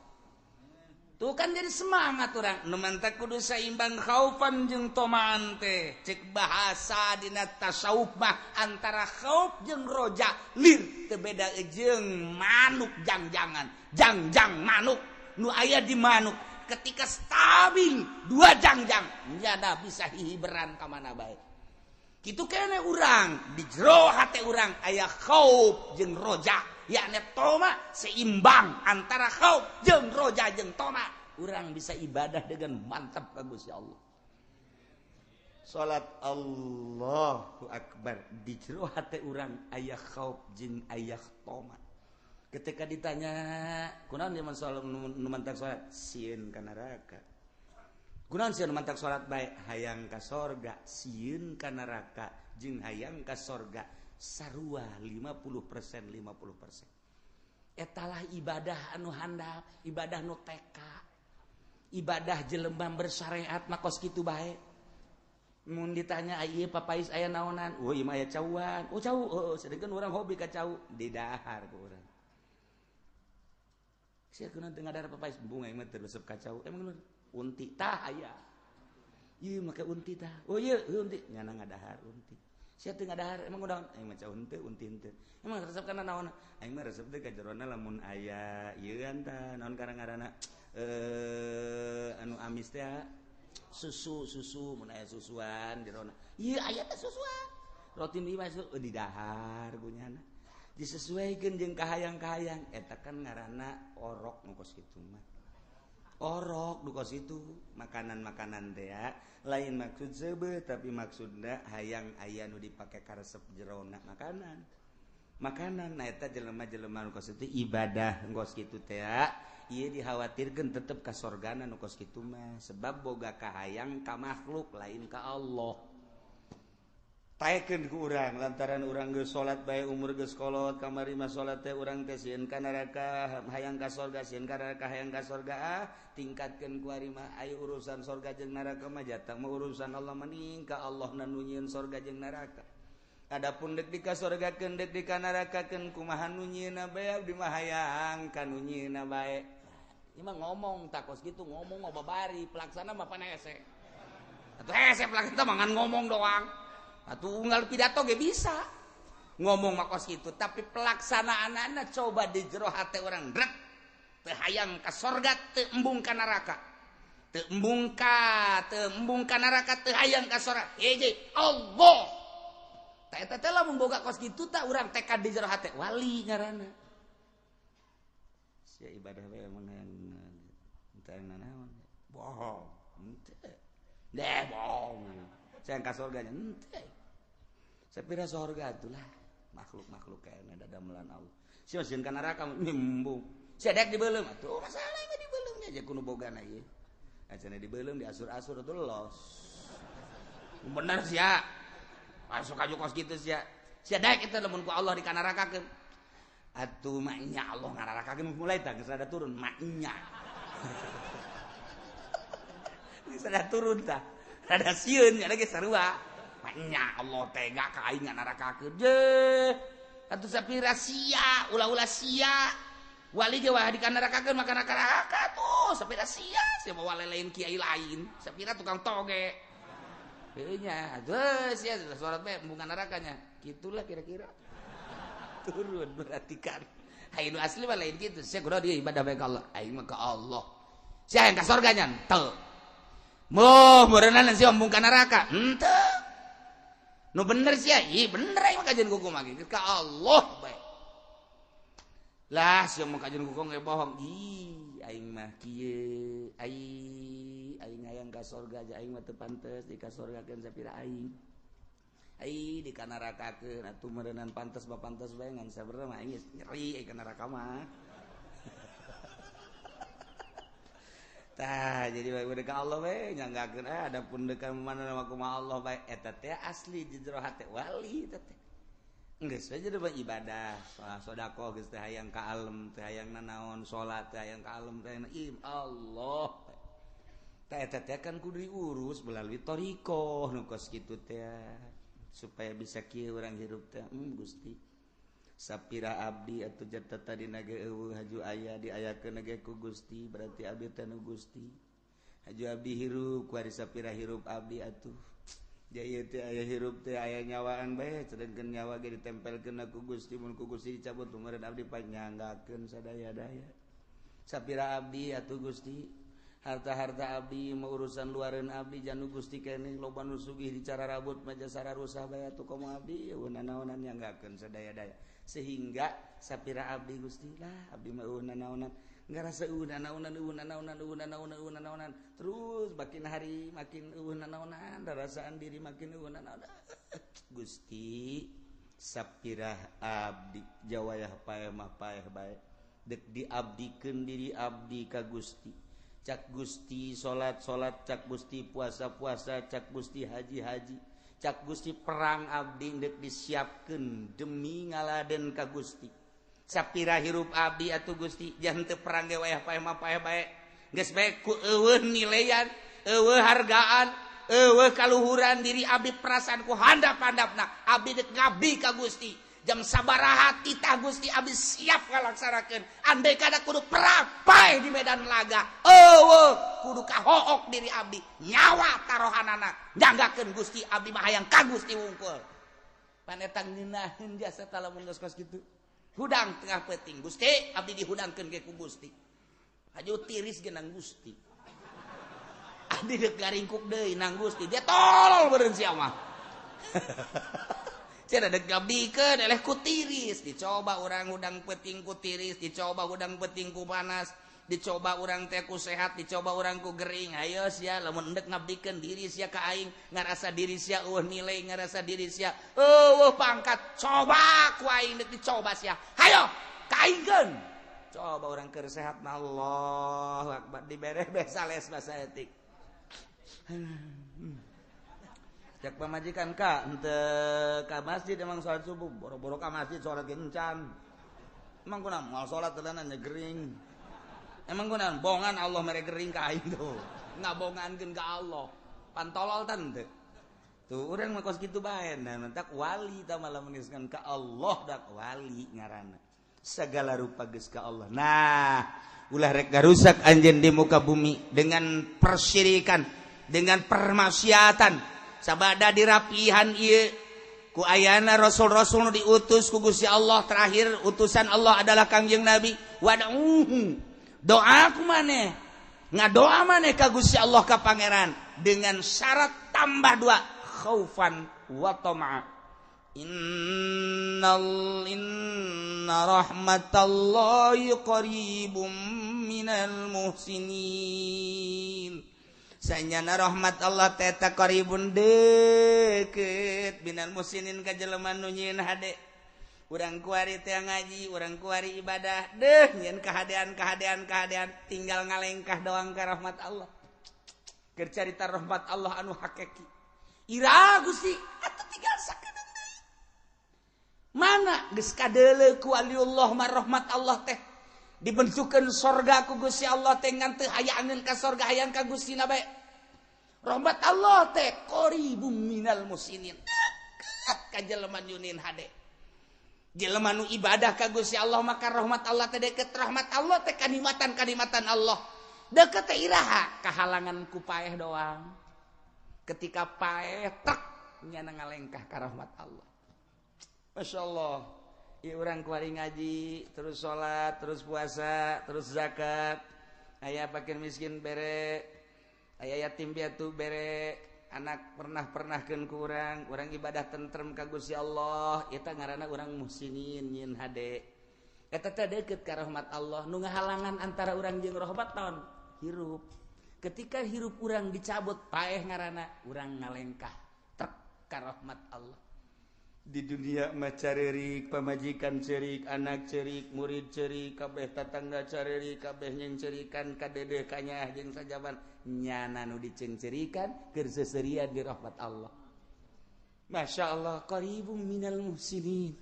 Tuh kan jadi semangat orang. Nu mantak kudu saimbang khaufan jeung tomaan teh. Cek bahasa dina tasawuf mah antara khauf jeung roja lir teu beda jeung manuk jangjangan. Jangjang manuk nu aya di manuk ketika stabil dua jangjang nyada bisa hihiberan ka mana bae. Kitu kene urang di jero hate urang aya khauf jeung roja. Yakni toma seimbang antara khauf jeung roja jeung toma, urang bisa ibadah dengan mantap ka Gusti Allah. Salat Allahu Akbar di jero hate urang aya khauf jeung aya toma. Ketika ditanya kunaon zaman salat nu mantak salat sieun ka neraka. Kunaon sieun mantak salat bae hayang ka sorga, sieun ka neraka jeung hayang ka sorga. Sarua 50% 50%. Etalah ibadah anu handap, ibadah nu TK. Ibadah jelema bersyariat mah kos kitu bae. Mun ditanya ieu papais aya naonan? Oh ieu mah aya cauan. Oh cau, oh sedengkeun urang hobi ka cau, didahar ku urang. Sia kunaon teu ngadahar papais? Bunga aing mah teu resep ka cau. Emang unti tah aya. Ieu make unti tah. Oh ieu unti nyana ngadahar unti. Sia teu ngadahar emang udah aing mah cau henteu unti henteu. Emang resep kana naon? Aing mah resep teh ka jerona lamun aya ieu tah naon karang-ngaranna anu amis teh susu susu mun aya susuan jerona. Ieu aya teh susuan. Roti nu ieu masuk didahar gunyana. Disesuaikeun jeung kahayang-kahayang eta kan ngaranna orok nu kos kitu mah. Orok nu kos itu makanan-makanan teh lain maksud seubeuh tapi maksudna hayang aya nu dipake karesep jerona makanan. Makanan nah eta jelema-jelema nu kos itu ibadah kos kitu teh ieu dikhawatirkeun tetep ka sorgana nu kos kitu mah sebab boga kahayang ka makhluk lain ka Allah. Taekeun ku urang lantaran urang geus salat bae umur geus kolot kamari mah salat teh urang teh sieun ka neraka hayang ka sorga sieun ka neraka hayang ka sorga ah tingkatkeun ku ari mah aya urusan sorga jeung neraka mah jatah mah urusan Allah mending ka Allah nu nyieun sorga jeung neraka. Adapun dek di ka sorgakeun dek di ka nerakakeun kumaha nu nyieunna bae abdi mah hayang ka nu nyieunna bae. Ieu mah ngomong takos kitu ngomong mah babari pelaksana mah pan hese. Atuh hese pelaksana mah ngan ngomong doang. Atuh unggal pidato ge bisa ngomong mah kos kitu tapi pelaksanaanana coba di jero hate urang rek teu hayang ka sorga teu embung ka neraka teu embung ka neraka teu hayang ka sorga hiji Allah teh eta teh lamun boga kos kitu tah urang tekad di jero hate wali ngaranna sia ibadah we mun hayang teu nanaon bohong henteu deh bohong saya ka sorga nya henteu. Sapira sorga itulah makhluk-makhluk kayaknya dadamelan Allah. Sia sieun ka neraka nyembung. Sia dek dibeuleum atuh masalah mah dibeuleum aja kudu bogana ieu. Acana dibeuleum diasur-asur atuh los. Bener sia. Masuk aju kos kitu sia. Sia dek eta lamun ku Allah dikanarakakeun. Atuh maknya Allah ngararakakeun mulai tah geus rada turun maknya. Geus rada turun tah. Rada sieun nya geus sarua. Maknya Allah tega ka aing ngararakakeun je. Atuh sapira sia, ulah-ulah sia. Wali ge wah dikanarakakeun maka neraka tuh sapira sia, sia bawa lain kiai lain, sapira tukang toge. Heuh nya, atuh sia salat bae embungan nerakanya. Gitulah kira-kira. Turun berarti kan. Hayu asli mah lain kitu. Sia kudu dia ibadah bae ka Allah. Aing mah ka Allah. Sia yang ka sorga nya henteu. Moh meureunana sia embung ka neraka. Henteu. Nu bener sia, ih bener aing mah kajian kuku mah ka Allah bae. Lah sia mah kajian kuku ge bohong. Ih aing mah kieu, aing hayang ka sorga aja aing mah teu pantes di ka sorgakeun sapira aing. Ai di ka nerakakeun atuh meureunnan pantes mah pantes bae ngan sabenerna mah aing geus nyeri ka neraka mah. Tah jadi bae ka Allah we nyanggakeun adapun deuk mana mah kumaha Allah bae eta teh asli di jero hate wali eta teh. Geus we jadi ibadah, sedekah geus teh hayang ka alem, teh hayang nanaon, salat teh hayang ka alem, teh hayang Allah. Tah eta teh kan kudu diurus melalui thariqah nu kos kitu teh supaya bisa kieu urang hirup teh Gusti. Sapira abdi atau jatah tadi nage eueuh haju aya diayakeun ge ku Gusti, berarti abdi teh nu Gusti. Haju abdi hirup ku ari sapira hirup abdi atuh. Ja ieu teh aya hirup teh aya nyawaan bae, sedengkeun nyawa ge ditempelkeun ku Gusti, mun ku Gusti dicabut meureun abdi panyanggakeun sadaya-daya. Sapira abdi atuh Gusti, harta-harta abdi mau urusan luareun abdi janu Gusti keneh, loba nu sugih dicara rabut mah jasara rusah bae atuh komo abdi eueuh nanaonan nyanggakeun sadaya-daya. Sehingga sapira abdi Gusti lah abdi mah eueuh nanaonan, ngarasa eueuh nanaonan eueuh nanaonan eueuh nanaonan eueuh nanaonan, terus makin hari makin eueuh nanaonan, rasaan diri makin eueuh nanaonan. Gusti sapira abdi jawayah paeh mah paeh bae, dek diabdikeun diri abdi ka Gusti. Cak Gusti salat-salat, cak Gusti puasa-puasa, cak Gusti haji-haji, cak Gusti perang abdi dek disiapkeun demi ngaladen ka Gusti. Sapira hirup abdi atuh Gusti, jangan teu perang ge wayah paeh mah paeh bae. Geus bae ku eueuh nilean, eueuh hargaan, eueuh kaluhuran diri abdi, perasaan ku handap-handapna abdi dek ngabdi ka Gusti. Jam sabaraha titah Gusti abdi siap ngalaksanakeun. Andai kada kudu perang paeh di medan laga, eueuh kudu kahook diri abdi, nyawa tarohanana nyanggakeun Gusti, abdi mah hayang ka Gusti wungkul. Pan eta ngeunaheun jasa lamun geus kos kitu. Hudang tengah peuting Gusti abdi dihudangkeun ge ku Gusti. Haju tiris ge nang Gusti. Abdi deuk garingkuk deui nang Gusti. Dia tolol beureun sia mah. Cenah dek ngabdikeun eleh ku tiris, dicoba urang hudang peuting ku tiris, dicoba hudang peuting ku panas, dicoba urang teh ku sehat, dicoba urang ku gering. Ayo sia lamun endek ngabdikeun diri sia ka aing, ngarasa diri sia eueuh nilai, ngarasa diri sia eueuh pangkat, coba ku aing dek dicoba sia. Hayo ka aingkeun. Coba urang keur sehat mah Allahu akbar dibere besales bahasa etik. Cek pamajikan ka henteu ka masjid emang salat subuh, boro-boro ka masjid salat ge encan. Emang kunaon moal salat teuleunan nya gering. Emang kunaon bongan Allah mere gering ka aing tuh. Ngabongankeun ka Allah. Pantolol tan teu. Tuh urang mah kos kitu bae, nah mentak wali tah malah meniskan ka Allah dak wali ngaranna. Segala rupa geus ka Allah. Nah, ulah rek garusak anjeun di muka bumi dengan persyirikan, dengan permaksiatan. Sabada dirapihan ieu ku ayana rasul-rasul nu diutus ku Gusti Allah, terakhir utusan Allah adalah Kangjeng Nabi. Wad'uhu, doa ku maneh, ngadoa maneh ka Gusti Allah ka Pangeran dengan syarat tambah dua, khaufan wa tama'a. Innal inna rahmatallahi qaribum minal muhsinin. Sanyana rahmat Allah teh qaribun deket minal muhsinin ka jelema nu nyieun hade. Urang kuari teh ngaji, urang kuari ibadah, deh nyieun kahadean kahadean kahadean, tinggal ngalengkah doang ka rahmat Allah. Keur carita rahmat Allah anu hakiki. Ira Gusti atuh tinggal sakedeung deui. Mana geus kadeuleu ku waliullah mah rahmat Allah teh dibentukeun sorga ku Gusti Allah teh ngan teu hayangeun ka sorga, hayang ka Gustina bae. Rahmat Allah teh qaribum minal muhsinin, deket ka jelema nyieun hade. Jelema nu ibadah ka Gusti Allah maka rahmat Allah teh deket. Rahmat Allah teh kanikmatan-kanikmatan Allah deket teh iraha kahalangan ku paeh doang. Ketika paeh tek nyana ngalengkah ka rahmat Allah. Masya Allah. Ya urang kuari ngaji, terus sholat, terus puasa, terus zakat. Aya fakir miskin bere, aya yatim piatu bere, anak pernah-pernahkeun ku urang, urang ibadah tentrem ka Gusti Allah, eta ngaranna urang muhsinin nyieun hade. Eta teh deukeut ka rahmat Allah. Nu ngahalangan antara urang jeung rahmat naon? Hirup. Ketika hirup urang dicabut paeh ngaranna, urang ngalengkah trek ka rahmat Allah. Di dunia mah carerik, pamajikan cerik, anak cerik, murid cerik, kabeh tatangga carerik, kabeh nyengcerikan kadedeh kanyaah jeung sajaban, nyana nu diceungcerikan keur seserian di rahmat Allah. Masya Allah, qaribum minal muhsinin.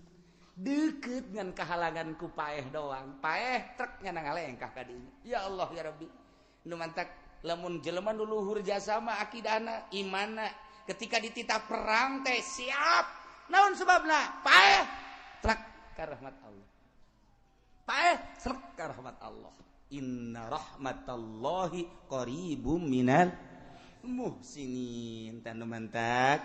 Deket ngan kahalangan ku paeh doang. Paeh trek nyana ngalengkah ka dinya. Ya Allah ya Rabbi. Nu mantak lamun jelema nu luhur jasa mah akidahna, imanna, ketika dititah perang teh siap. Naon sebabna? Paeh trek ka rahmat Allah. Paeh selek ka rahmat Allah. Inna rahmatallahi qaribum minal muhsinin. Tanu mantak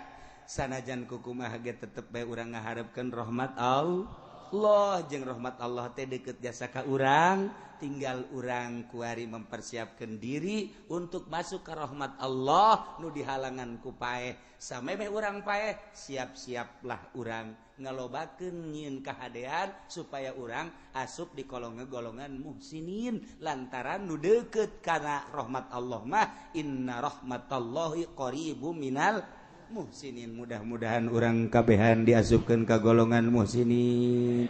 sanajan kukumaha ge tetep bae urang ngaharepkeun rahmat Allah jeung rahmat Allah teh deukeut jasa ka urang, tinggal urang kuari mempersiapkan diri untuk masuk ke rahmat Allah nu dihalangan ku paeh. Samemeh urang paeh, siap-siaplah urang ngalobakeun nyieun kahadean supaya urang asup di golongan muhsinin lantaran nu deukeut kana rahmat Allah mah inna rahmatallahi qaribum minal muhsinin. Mudah-mudahan urang kabehan diasupkeun ka golongan muhsinin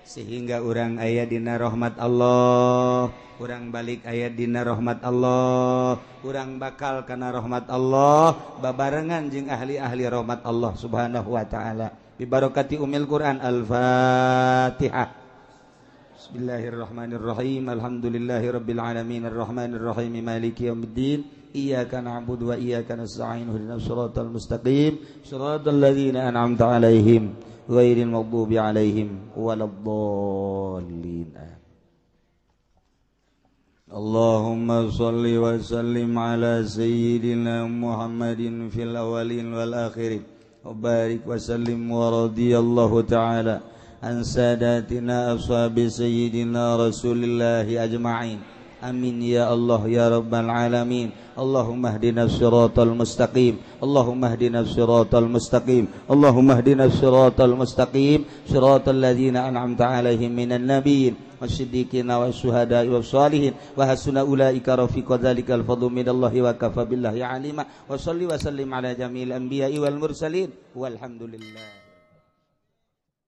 sehingga urang aya dina rahmat Allah, urang balik aya dina rahmat Allah, urang bakal kana rahmat Allah babarengan jeung ahli-ahli rahmat Allah subhanahu wa ta'ala. Bibarakati umil Quran. Al-Fatihah. Bismillahirrahmanirrahim. Alhamdulillahirabbil alamin arrahmanirrahim maliki yaumiddin. Iyyaka na'budu wa iyyaka nasta'in ihdinas siratal mustaqim siratal ladzina an'amta 'alaihim ghairil maghdubi 'alaihim waladdallin. Allahumma shalli wa sallim ala sayyidina Muhammadin fil awwalin wal akhirin wa barik wa sallim wa radiyallahu ta'ala an sadatina ashabi sayyidina Rasulillahi ajma'in. Amin ya Allah ya Rabbal alamin. Allahumma ihdinas siratal mustaqim. Allahumma ihdinas siratal mustaqim. Allahumma ihdinas siratal mustaqim. Siratal ladzina an'amta 'alaihim minan nabiyyin wasiddiqina wasyuhada'i wassalihin wa hasuna ulaika rafiqa dzalikal fadlu minallahi wa kafa billahi alima. Wa shalli wa sallim ala jami'il anbiya'i wal mursalin. Walhamdulillah.